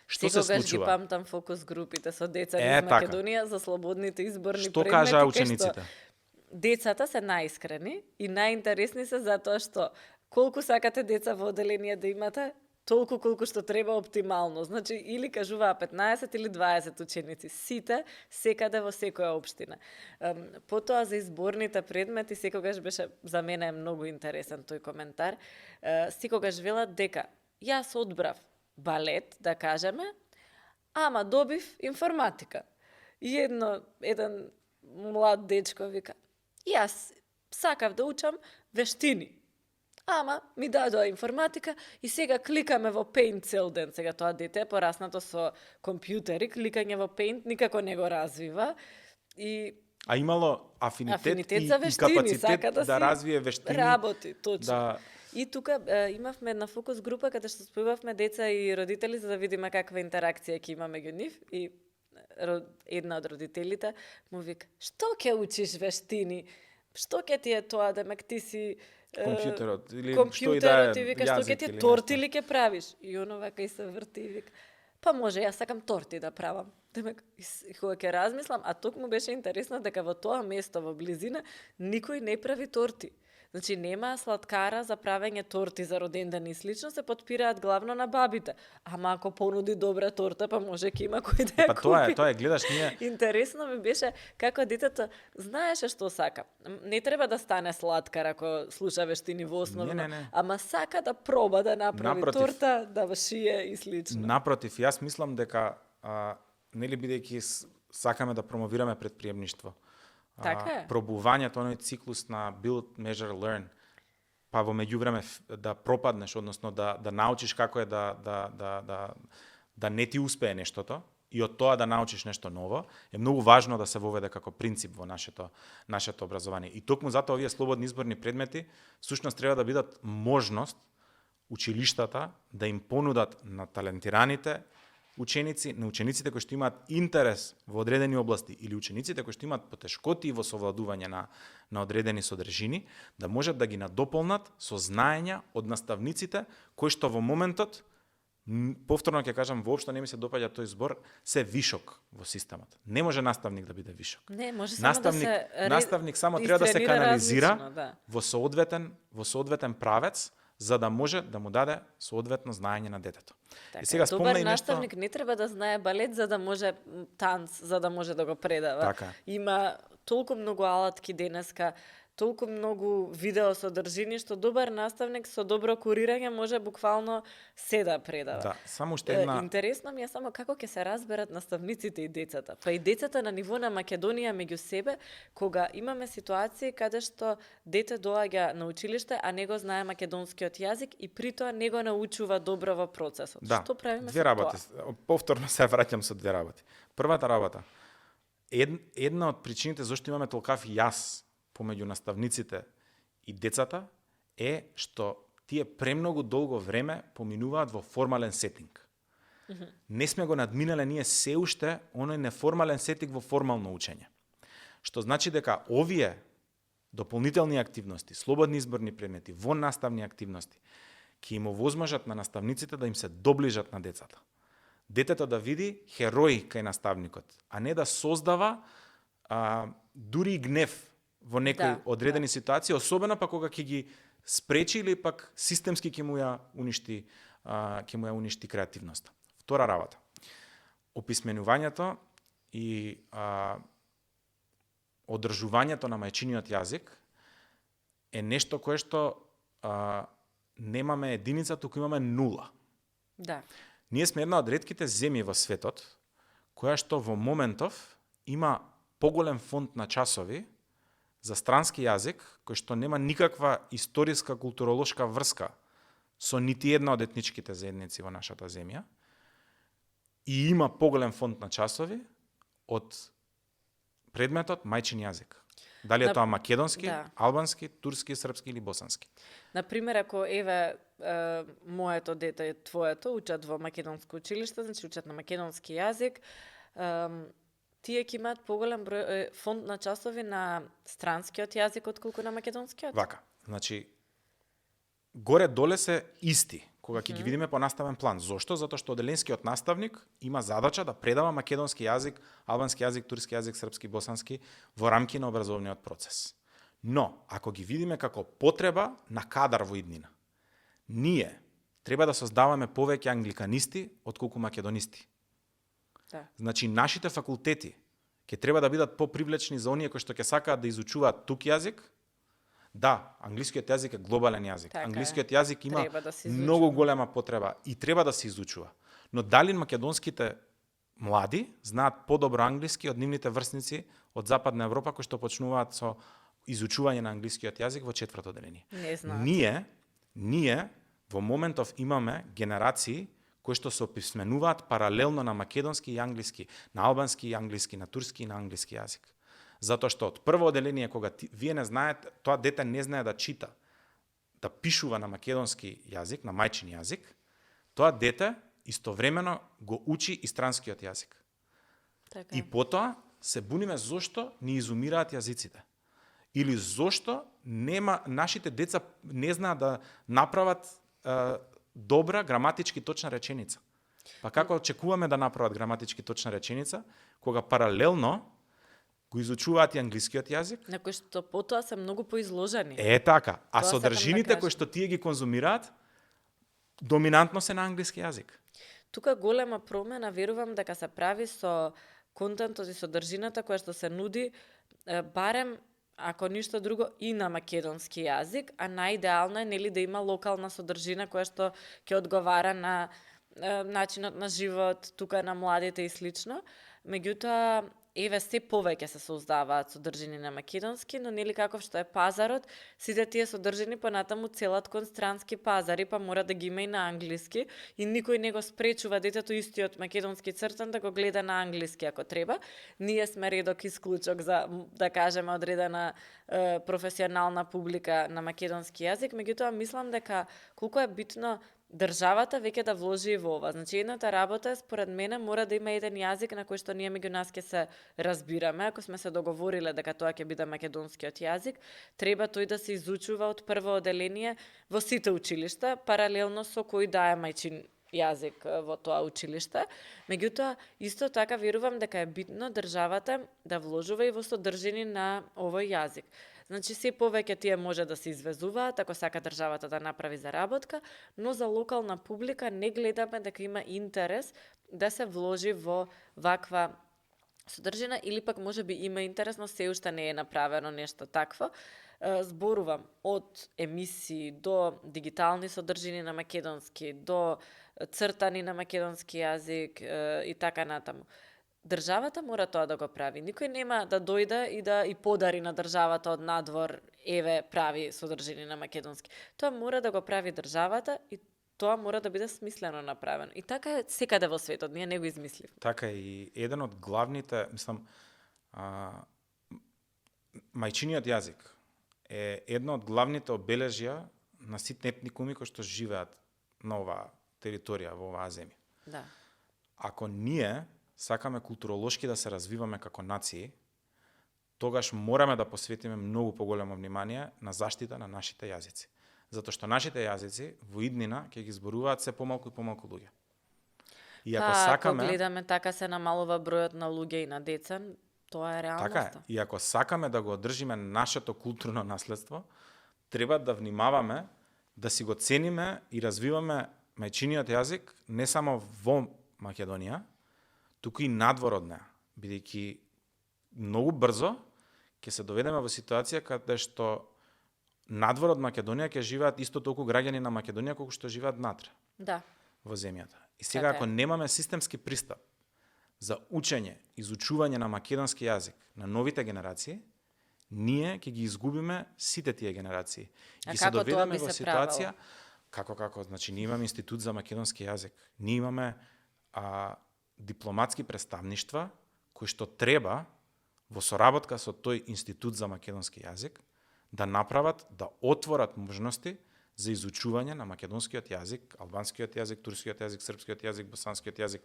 Што се случува? Секогаш ги памтам фокус групите со деца низ Македонија за слободните изборни што предмети. Што кажаа учениците? Децата се најискрени и најинтересни се затоа што колку сакате деца во оделение да имате, толку колку што треба оптимално. Значи, или кажуваа 15 или 20 ученици. Сите, секаде во секоја општина. Потоа за изборните предмети, секогаш беше, за мене е многу интересен тој коментар, секогаш велат дека јас одбрав балет, да кажеме, ама добив информатика. И еден млад дечко вика, јас сакав да учам вештини. Ама ми дадоа информатика и сега кликаме во Paint цел ден. Сега тоа дете е пораснато со компјутери, кликање во Paint никако не го развива. А имало афинитет за вештини, и капацитет да развие вештини. Работи, точно. Да. И тука имавме една фокус група каде што спојувавме деца и родители за да видиме каква интеракција ќе има меѓу нив и една од родителите му вика: "Што ќе учиш вештини? Што ќе ти е тоа, демек ти си компјутерот или што и да е, вика што ќе ти е торти или ќе правиш?" И оно вака и се врти и вика: "Па може, јас сакам торти да правам." Демек, кога ќе размислам, а токму беше интересно дека во тоа место во близина никој не прави торти. Значи нема сладкара за правење торти за роденден и слично, се потпираат главно на бабите. Ама ако понуди добра торта, па може ќе има кој да ја купи. Тоа е, гледаш ние. Интересно ми беше како детето знаеше што сака. Не треба да стане сладкар ако слуша вештини во основно, не. ама сака да проба да направи торта, да шие и слично. Напротив, јас мислам дека нели бидејќи сакаме да промовираме предприемништво. Така е. Пробувањето, оној циклус на build, measure, learn, па во меѓувреме да пропаднеш, односно да научиш како е да не ти успее нештото и од тоа да научиш нешто ново, е многу важно да се воведе како принцип во нашето образование. И токму затоа овие слободни изборни предмети всушност треба да бидат можност училиштата да им понудат на талентираните ученици, на учениците кои што имаат интерес во одредени области или учениците кои што имаат потешкоти во совладување на одредени содржини, да можат да ги надополнат со знаења од наставниците кои што во моментот, повторно ќе кажам, воопшто не ми се допаѓа тој збор, се вишок во системот. Не може наставник да биде вишок. Не, може само наставник само треба да се канализира да. во соодветен правец, за да може да му даде соодветно знаење на детето. Така, и сега добар наставник не треба да знае балет за да може танц, за да може да го предава. Така. Има толку многу алатки денеска, толку многу видео содржини, што добар наставник со добро курирање може буквално се да предава. Да, само уште една... Интересно ми е само како ќе се разберат наставниците и децата. Па и децата на ниво на Македонија меѓу себе, кога имаме ситуации каде што дете доаѓа на училиште, а не го знае македонскиот јазик и при тоа не го научува добро во процесот. Да, Што правиме две со работи. тоа? Повторно се враќам со две работи. Првата работа. Една од причините зашто имаме толкав јас помеѓу наставниците и децата е што тие премногу долго време поминуваат во формален сетинг. Не сме го надминале ние се уште оној неформален сетинг во формално учење. Што значи дека овие дополнителни активности, слободни изборни предмети, воннаставни активности ќе им овозможат на наставниците да им се доближат на децата. Детето да види херои кај наставникот, а не да создава дури и гнев во некои одредени ситуации, особено па кога ќе ги спречи или пак системски ќе му ја уништи креативноста. Втора работа. Описменувањето и одржувањето на мајчиниот јазик е нешто кое што немаме единица, туку имаме нула. Да. Ние сме една од ретките земји во светот која што во моментов има поголем фонд на часови за странски јазик, кој што нема никаква историска, културолошка врска со нити една од етничките заедници во нашата земја, и има поголем фонд на часови од предметот мајчин јазик. Дали е тоа македонски, албански, турски, српски или босански. Например, ако моето дете и твоето учат во македонско училиште, значи учат на македонски јазик, тие ќе имаат поголем број фонд на часови на странскиот јазик отколку на македонскиот? Вака, значи горе-доле се исти кога ќе ги видиме по наставен план. Зошто? Затоа што оделенскиот наставник има задача да предава македонски јазик, албански јазик, турски јазик, српски, босански во рамки на образовниот процес. Но, ако ги видиме како потреба на кадар во иднина, ние треба да создаваме повеќе англиканисти отколку македонисти. Да. Значи, нашите факултети ќе треба да бидат попривлечни за оние кои што ќе сакаат да изучуваат тук јазик. Да, англискиот јазик е глобален јазик. Така англискиот јазик има да многу голема потреба и треба да се изучува. Но дали македонските млади знаат подобро англиски од нивните врсници од Западна Европа кои што почнуваат со изучување на англискиот јазик во 4-то одделение? Не знаат. Ние во моментов имаме генерации кои што се описменуваат паралелно на македонски и англиски, на албански и англиски, на турски и на англиски јазик. Затоа што од прво одделение, кога вие не знаете, тоа дете не знае да чита, да пишува на македонски јазик, на мајчин јазик, тоа дете истовремено го учи и странскиот јазик. Така. И потоа се буниме зошто ни изумираат јазиците. Или зошто нашите деца не знаат да направат добра граматички точна реченица. Па како очекуваме да направат граматички точна реченица, кога паралелно го изучуваат и англискиот јазик? На кој што потоа се многу поизложени. Е така, а Тоа содржините кои што тие ги конзумираат, доминантно се на англиски јазик. Тука голема промена верувам дека се прави со контентот и содржината која што се нуди, барем ако ништо друго и на македонски јазик, а најидеално е нели да има локална содржина која што ќе одговара на начинот на живот тука на младите и слично. Меѓутоа, еве се повеќе се создаваат содржини на македонски, но нели каков што е пазарот, сите тие содржини понатаму целат кон странски пазари, па мора да ги има и на англиски, и никој не го спречува детето истиот македонски цртан да го гледа на англиски ако треба. Ние сме редок исклучок за, да кажеме, одредена професионална публика на македонски јазик, меѓутоа мислам дека колку е битно државата веќе да вложи и во ова. Значи, едната работа е, според мене, мора да има еден јазик на кој што ние меѓу нас ќе се разбираме. Ако сме се договориле дека тоа ќе биде македонскиот јазик, треба тој да се изучува од прво одделение во сите училишта, паралелно со кој да е мајчин јазик во тоа училиште. Меѓутоа, исто така верувам дека е битно државата да вложува и во содржини на овој јазик. Значи, се повеќе тие може да се извезуваат, ако сака државата да направи заработка, но за локална публика не гледаме дека има интерес да се вложи во ваква содржина, или пак може би има интерес, но се уште не е направено нешто такво. Зборувам од емисии до дигитални содржини на македонски, до цртани на македонски јазик и така натаму. Државата мора тоа да го прави. Никој нема да дојде и да и подари на државата од надвор, еве, прави содржини на македонски. Тоа мора да го прави државата и тоа мора да биде смислено направено. И така е секаде во светот, ние не го измисливме. Така е, и еден од главните, мислам, мајчиниот јазик е едно од главните обележја на сите етникуми кои што живеат на оваа територија, во оваа земја. Да. Ако ние сакаме културолошки да се развиваме како нации, тогаш мораме да посветиме многу поголемо внимание на заштита на нашите јазици. Затоа што нашите јазици во иднина ќе ги зборуваат се помалку и помалку луѓе. И ако сакаме, ако гледаме така се намалува бројот на луѓе и на деца, тоа е реалноста. така е. И ако сакаме да го одржиме нашето културно наследство, треба да внимаваме да си го цениме и развиваме мајчиниот јазик не само во Македонија, туку и надвор од неа, бидејќи многу брзо ќе се доведеме во ситуација каде што надвор од Македонија ќе живеат исто толку граѓани на Македонија колку што живеат натре. Да. Во земјата. И сега ако немаме системски пристап за учење, изучување на македонски јазик на новите генерации, ние ќе ги изгубиме сите тие генерации. А И се како тоа доведеме би во се ситуација како, значи ние имаме институт за македонски јазик. Ние имаме дипломатски представништва кои што треба во соработка со тој институт за македонски јазик да направат, да отворат можности за изучување на македонскиот јазик, албанскиот јазик, турскиот јазик, српскиот јазик, босанскиот јазик.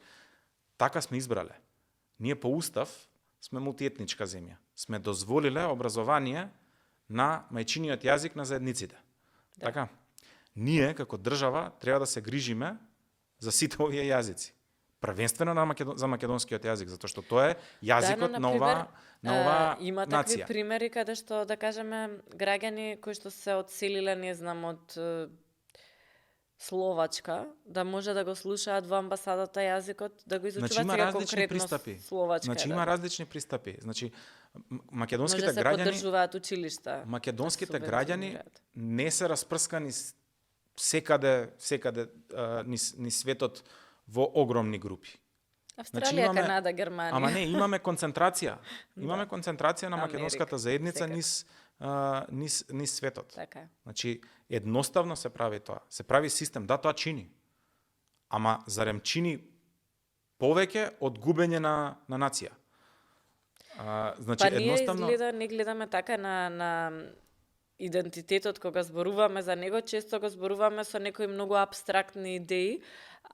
Така сме избрале. Ние по устав сме мултиетничка земја. Сме дозволиле образование на мајчиниот јазик на заедниците. Да. Така. Ние како држава треба да се грижиме за сите овие јазици. Првенствено за македонскиот јазик, затоа што тоа е јазикот на оваа има такви нација. примери каде што, да кажеме, граѓани кои што се одселиле, не знам, од Словачка, да може да го слушаат во амбасадата јазикот, да го изучуваат, Значи, има сега различни конкретно пристапи. Словачка. Значи има различни пристапи. Значи македонските може се граѓани, поддржуваат училишта. македонските да граѓани не се распрскани секаде низ светот во огромни групи. Австралија, имаме- Канада, Германија. Ама не, имаме концентрација. Имаме концентрација на Америка, македонската заедница секаде. низ светот. Така е. Значи, едноставно се прави тоа. Се прави систем, да, тоа чини. Ама зарем чини повеќе од губење на нација. Значи, Па ние едноставно... изгледа не гледаме така на идентитетот кога зборуваме за него, често го зборуваме со некои многу апстрактни идеи,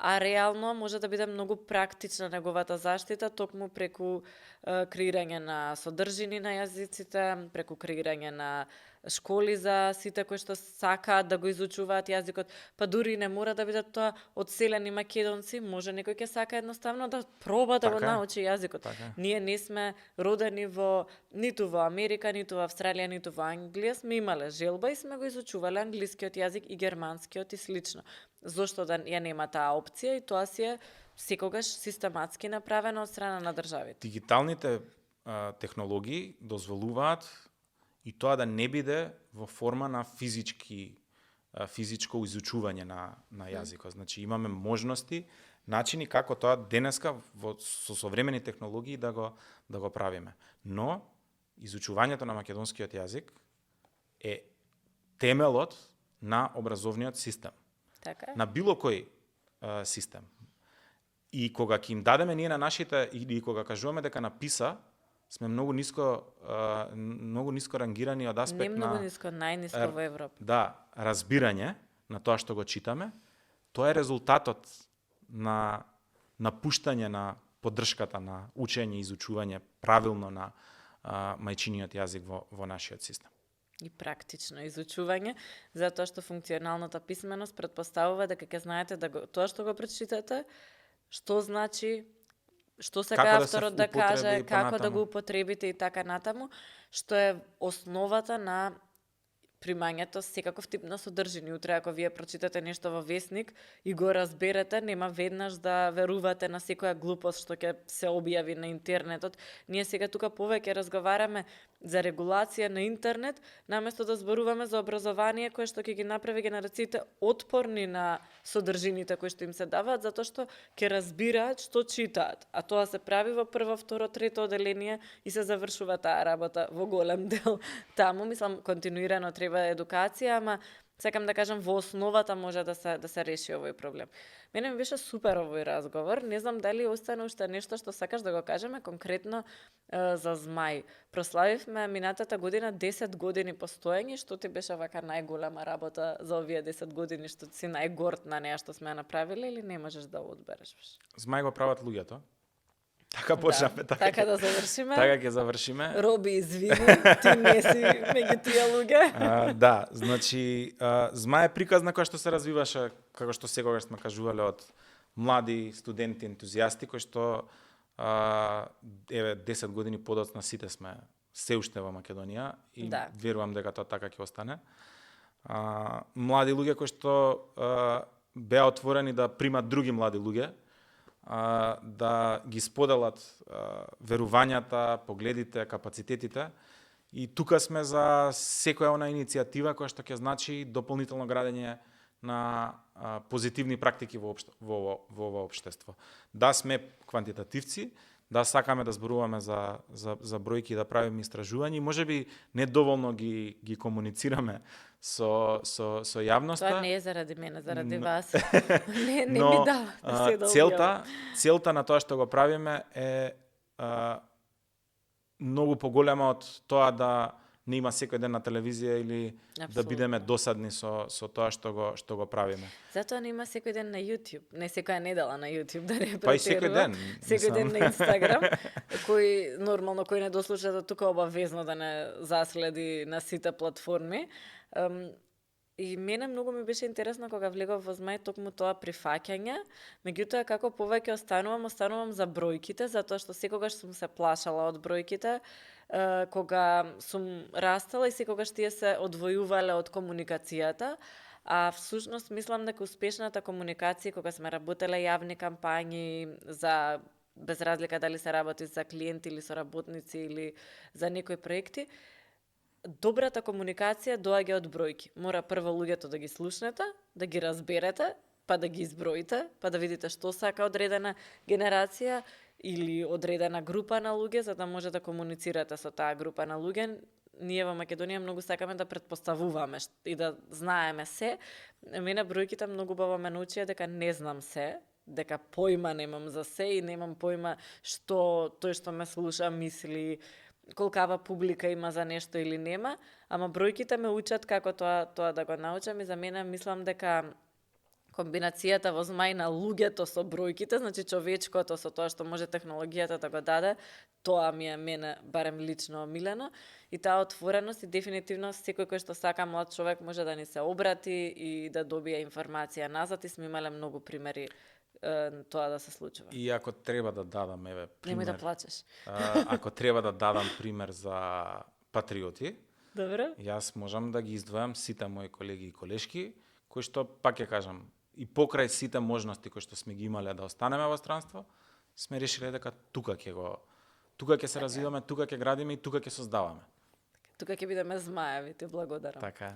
а реално може да биде многу практична неговата заштита токму преку креирање на содржини на јазиците, преку креирање на школи за сите кои што сакаат да го изучуваат јазикот, па дури не мора да бидат тоа одселени македонци, може некој ќе сака едноставно да проба да го Така е. научи јазикот. Така е. Ние не сме родени ниту во Америка, ниту во Австралија, ниту во Англија, сме имале желба и сме го изучувале англискиот јазик и германскиот и слично. Зошто да ја нема таа опција и тоа си е секогаш систематски направено од страна на државите. Дигиталните технологии дозволуваат и тоа да не биде во форма на физичко изучување на јазикот. Значи имаме можности, начини како тоа денеска со современи технологии да го правиме. Но изучувањето на македонскиот јазик е темелот на образовниот систем. Така е? На било кој систем. И кога ќе им дадеме ние на нашите, или кога кажуваме дека на ПИСА сме многу ниско рангирани од аспект Не многу на ниско, најниско во Европа. да, разбирање на тоа што го читаме, тоа е резултатот на напуштање на поддршката на учење и изучување правилно на мајчиниот јазик во нашиот систем. И практично изучување, затоа што функционалната писменост предпоставува дека ќе знаете тоа што го прочитате, што значи, што сака Како да се авторот да каже, употреби како да понатаму. го употребите и така натаму, што е основата на примањето секаков тип на содржини. Утре ако вие прочитате нешто во весник и го разберете, нема веднаш да верувате на секоја глупост што ќе се објави на интернетот. Ние сега тука повеќе разговараме за регулација на интернет, наместо да зборуваме за образование кое што ќе ги направи генерациите отпорни на содржините кои што им се даваат, затоа што ќе разбираат што читаат. А тоа се прави во прво, второ, трето оделение и се завршува таа работа во голем дел таму. Мислам, континуирано треба едукација, ама сакам да кажам, во основата може да се реши овој проблем. Мене ми беше супер овој разговор. Не знам дали остана уште нешто што сакаш да го кажеме конкретно за Змај. Прославивме минатата година 10 години постоење, што ти беше вака најголема работа за овие 10 години, што си најгорд на неа што сме направиле, или не можеш да одбереш? Змај го прават луѓето. Така почнавме. Така да завршиме. Така ќе завршиме. Роби, извини, ти не си меѓу тие луѓе. Да, значи, Змај е приказна која што се развиваше, како што секогаш сме кажувале, од млади студенти, ентузијасти, кои што 10 години подоцна сите сме се уште во Македонија и верувам дека тоа така ќе остане. Млади луѓе кои што беа отворени да примат други млади луѓе, да ги споделат верувањата, погледите, капацитетите. И тука сме за секоја она иницијатива која што ќе значи дополнително градење на позитивни практики во ова општество. Да сме квантитативци, да сакаме да зборуваме за бројки, да правиме истражувања, можеби недоволно ги комуницираме со јавноста. Тоа не е заради мене, заради вас. не ми дава. Целта на тоа што го правиме е многу поголема од тоа да не има секој ден на телевизија или да бидеме досадни со тоа што го правиме. Затоа не има секој ден на YouTube, не секоја недела на YouTube, да не претерувам. Па и секој ден. Секој ден на Instagram, кој нормално кој не дослуша до тука обавезно да не заследи на сите платформи. И мене многу ми беше интересно кога влегов во Змај токму тоа прифаќање, меѓутоа како повеќе останувам за бројките, затоа што секогаш сум се плашала од бројките, кога сум растала и секогаш тие се одвојувале од комуникацијата, а всушност мислам дека успешната комуникација кога сме работеле јавни кампањи за без разлика дали се работи за клиенти или со работници или за некои проекти, добрата комуникација доаѓа од бројки. Мора прво луѓето да ги слушнете, да ги разберете, па да ги изброите, па да видите што сака одредена генерација или одредена група на луѓе, за да може да комуницирате со таа група на луѓе. Ние во Македонија многу сакаме да претпоставуваме и да знаеме се. Мене бројките многу баво ме научија дека не знам се, дека појма немам за се и немам појма што тој што ме слуша мисли, колкава публика има за нешто или нема, ама бројките ме учат како тоа да го научам и за мене мислам дека комбинацијата во Змај на луѓето со бројките, значи човечкото со тоа што може технологијата да го даде, тоа ми е мене барем лично омилено и таа отвореност и дефинитивно секој кој што сака млад човек може да ни се обрати и да добие информација назад и сме имале многу примери тоа да се случува. И ако треба да дадам пример. Немој да плачеш. Ако треба да дадам пример за патриоти. Добро. Јас можам да ги издвојам сите мои колеги и колешки, кои што пак ќе кажам, и покрај сите можности кои што сме ги имале да останеме во странство, сме решиле дека тука ќе се развиваме, тука ќе градиме и тука ќе создаваме. Тука ќе бидеме змаеви, ти благодарам. Така.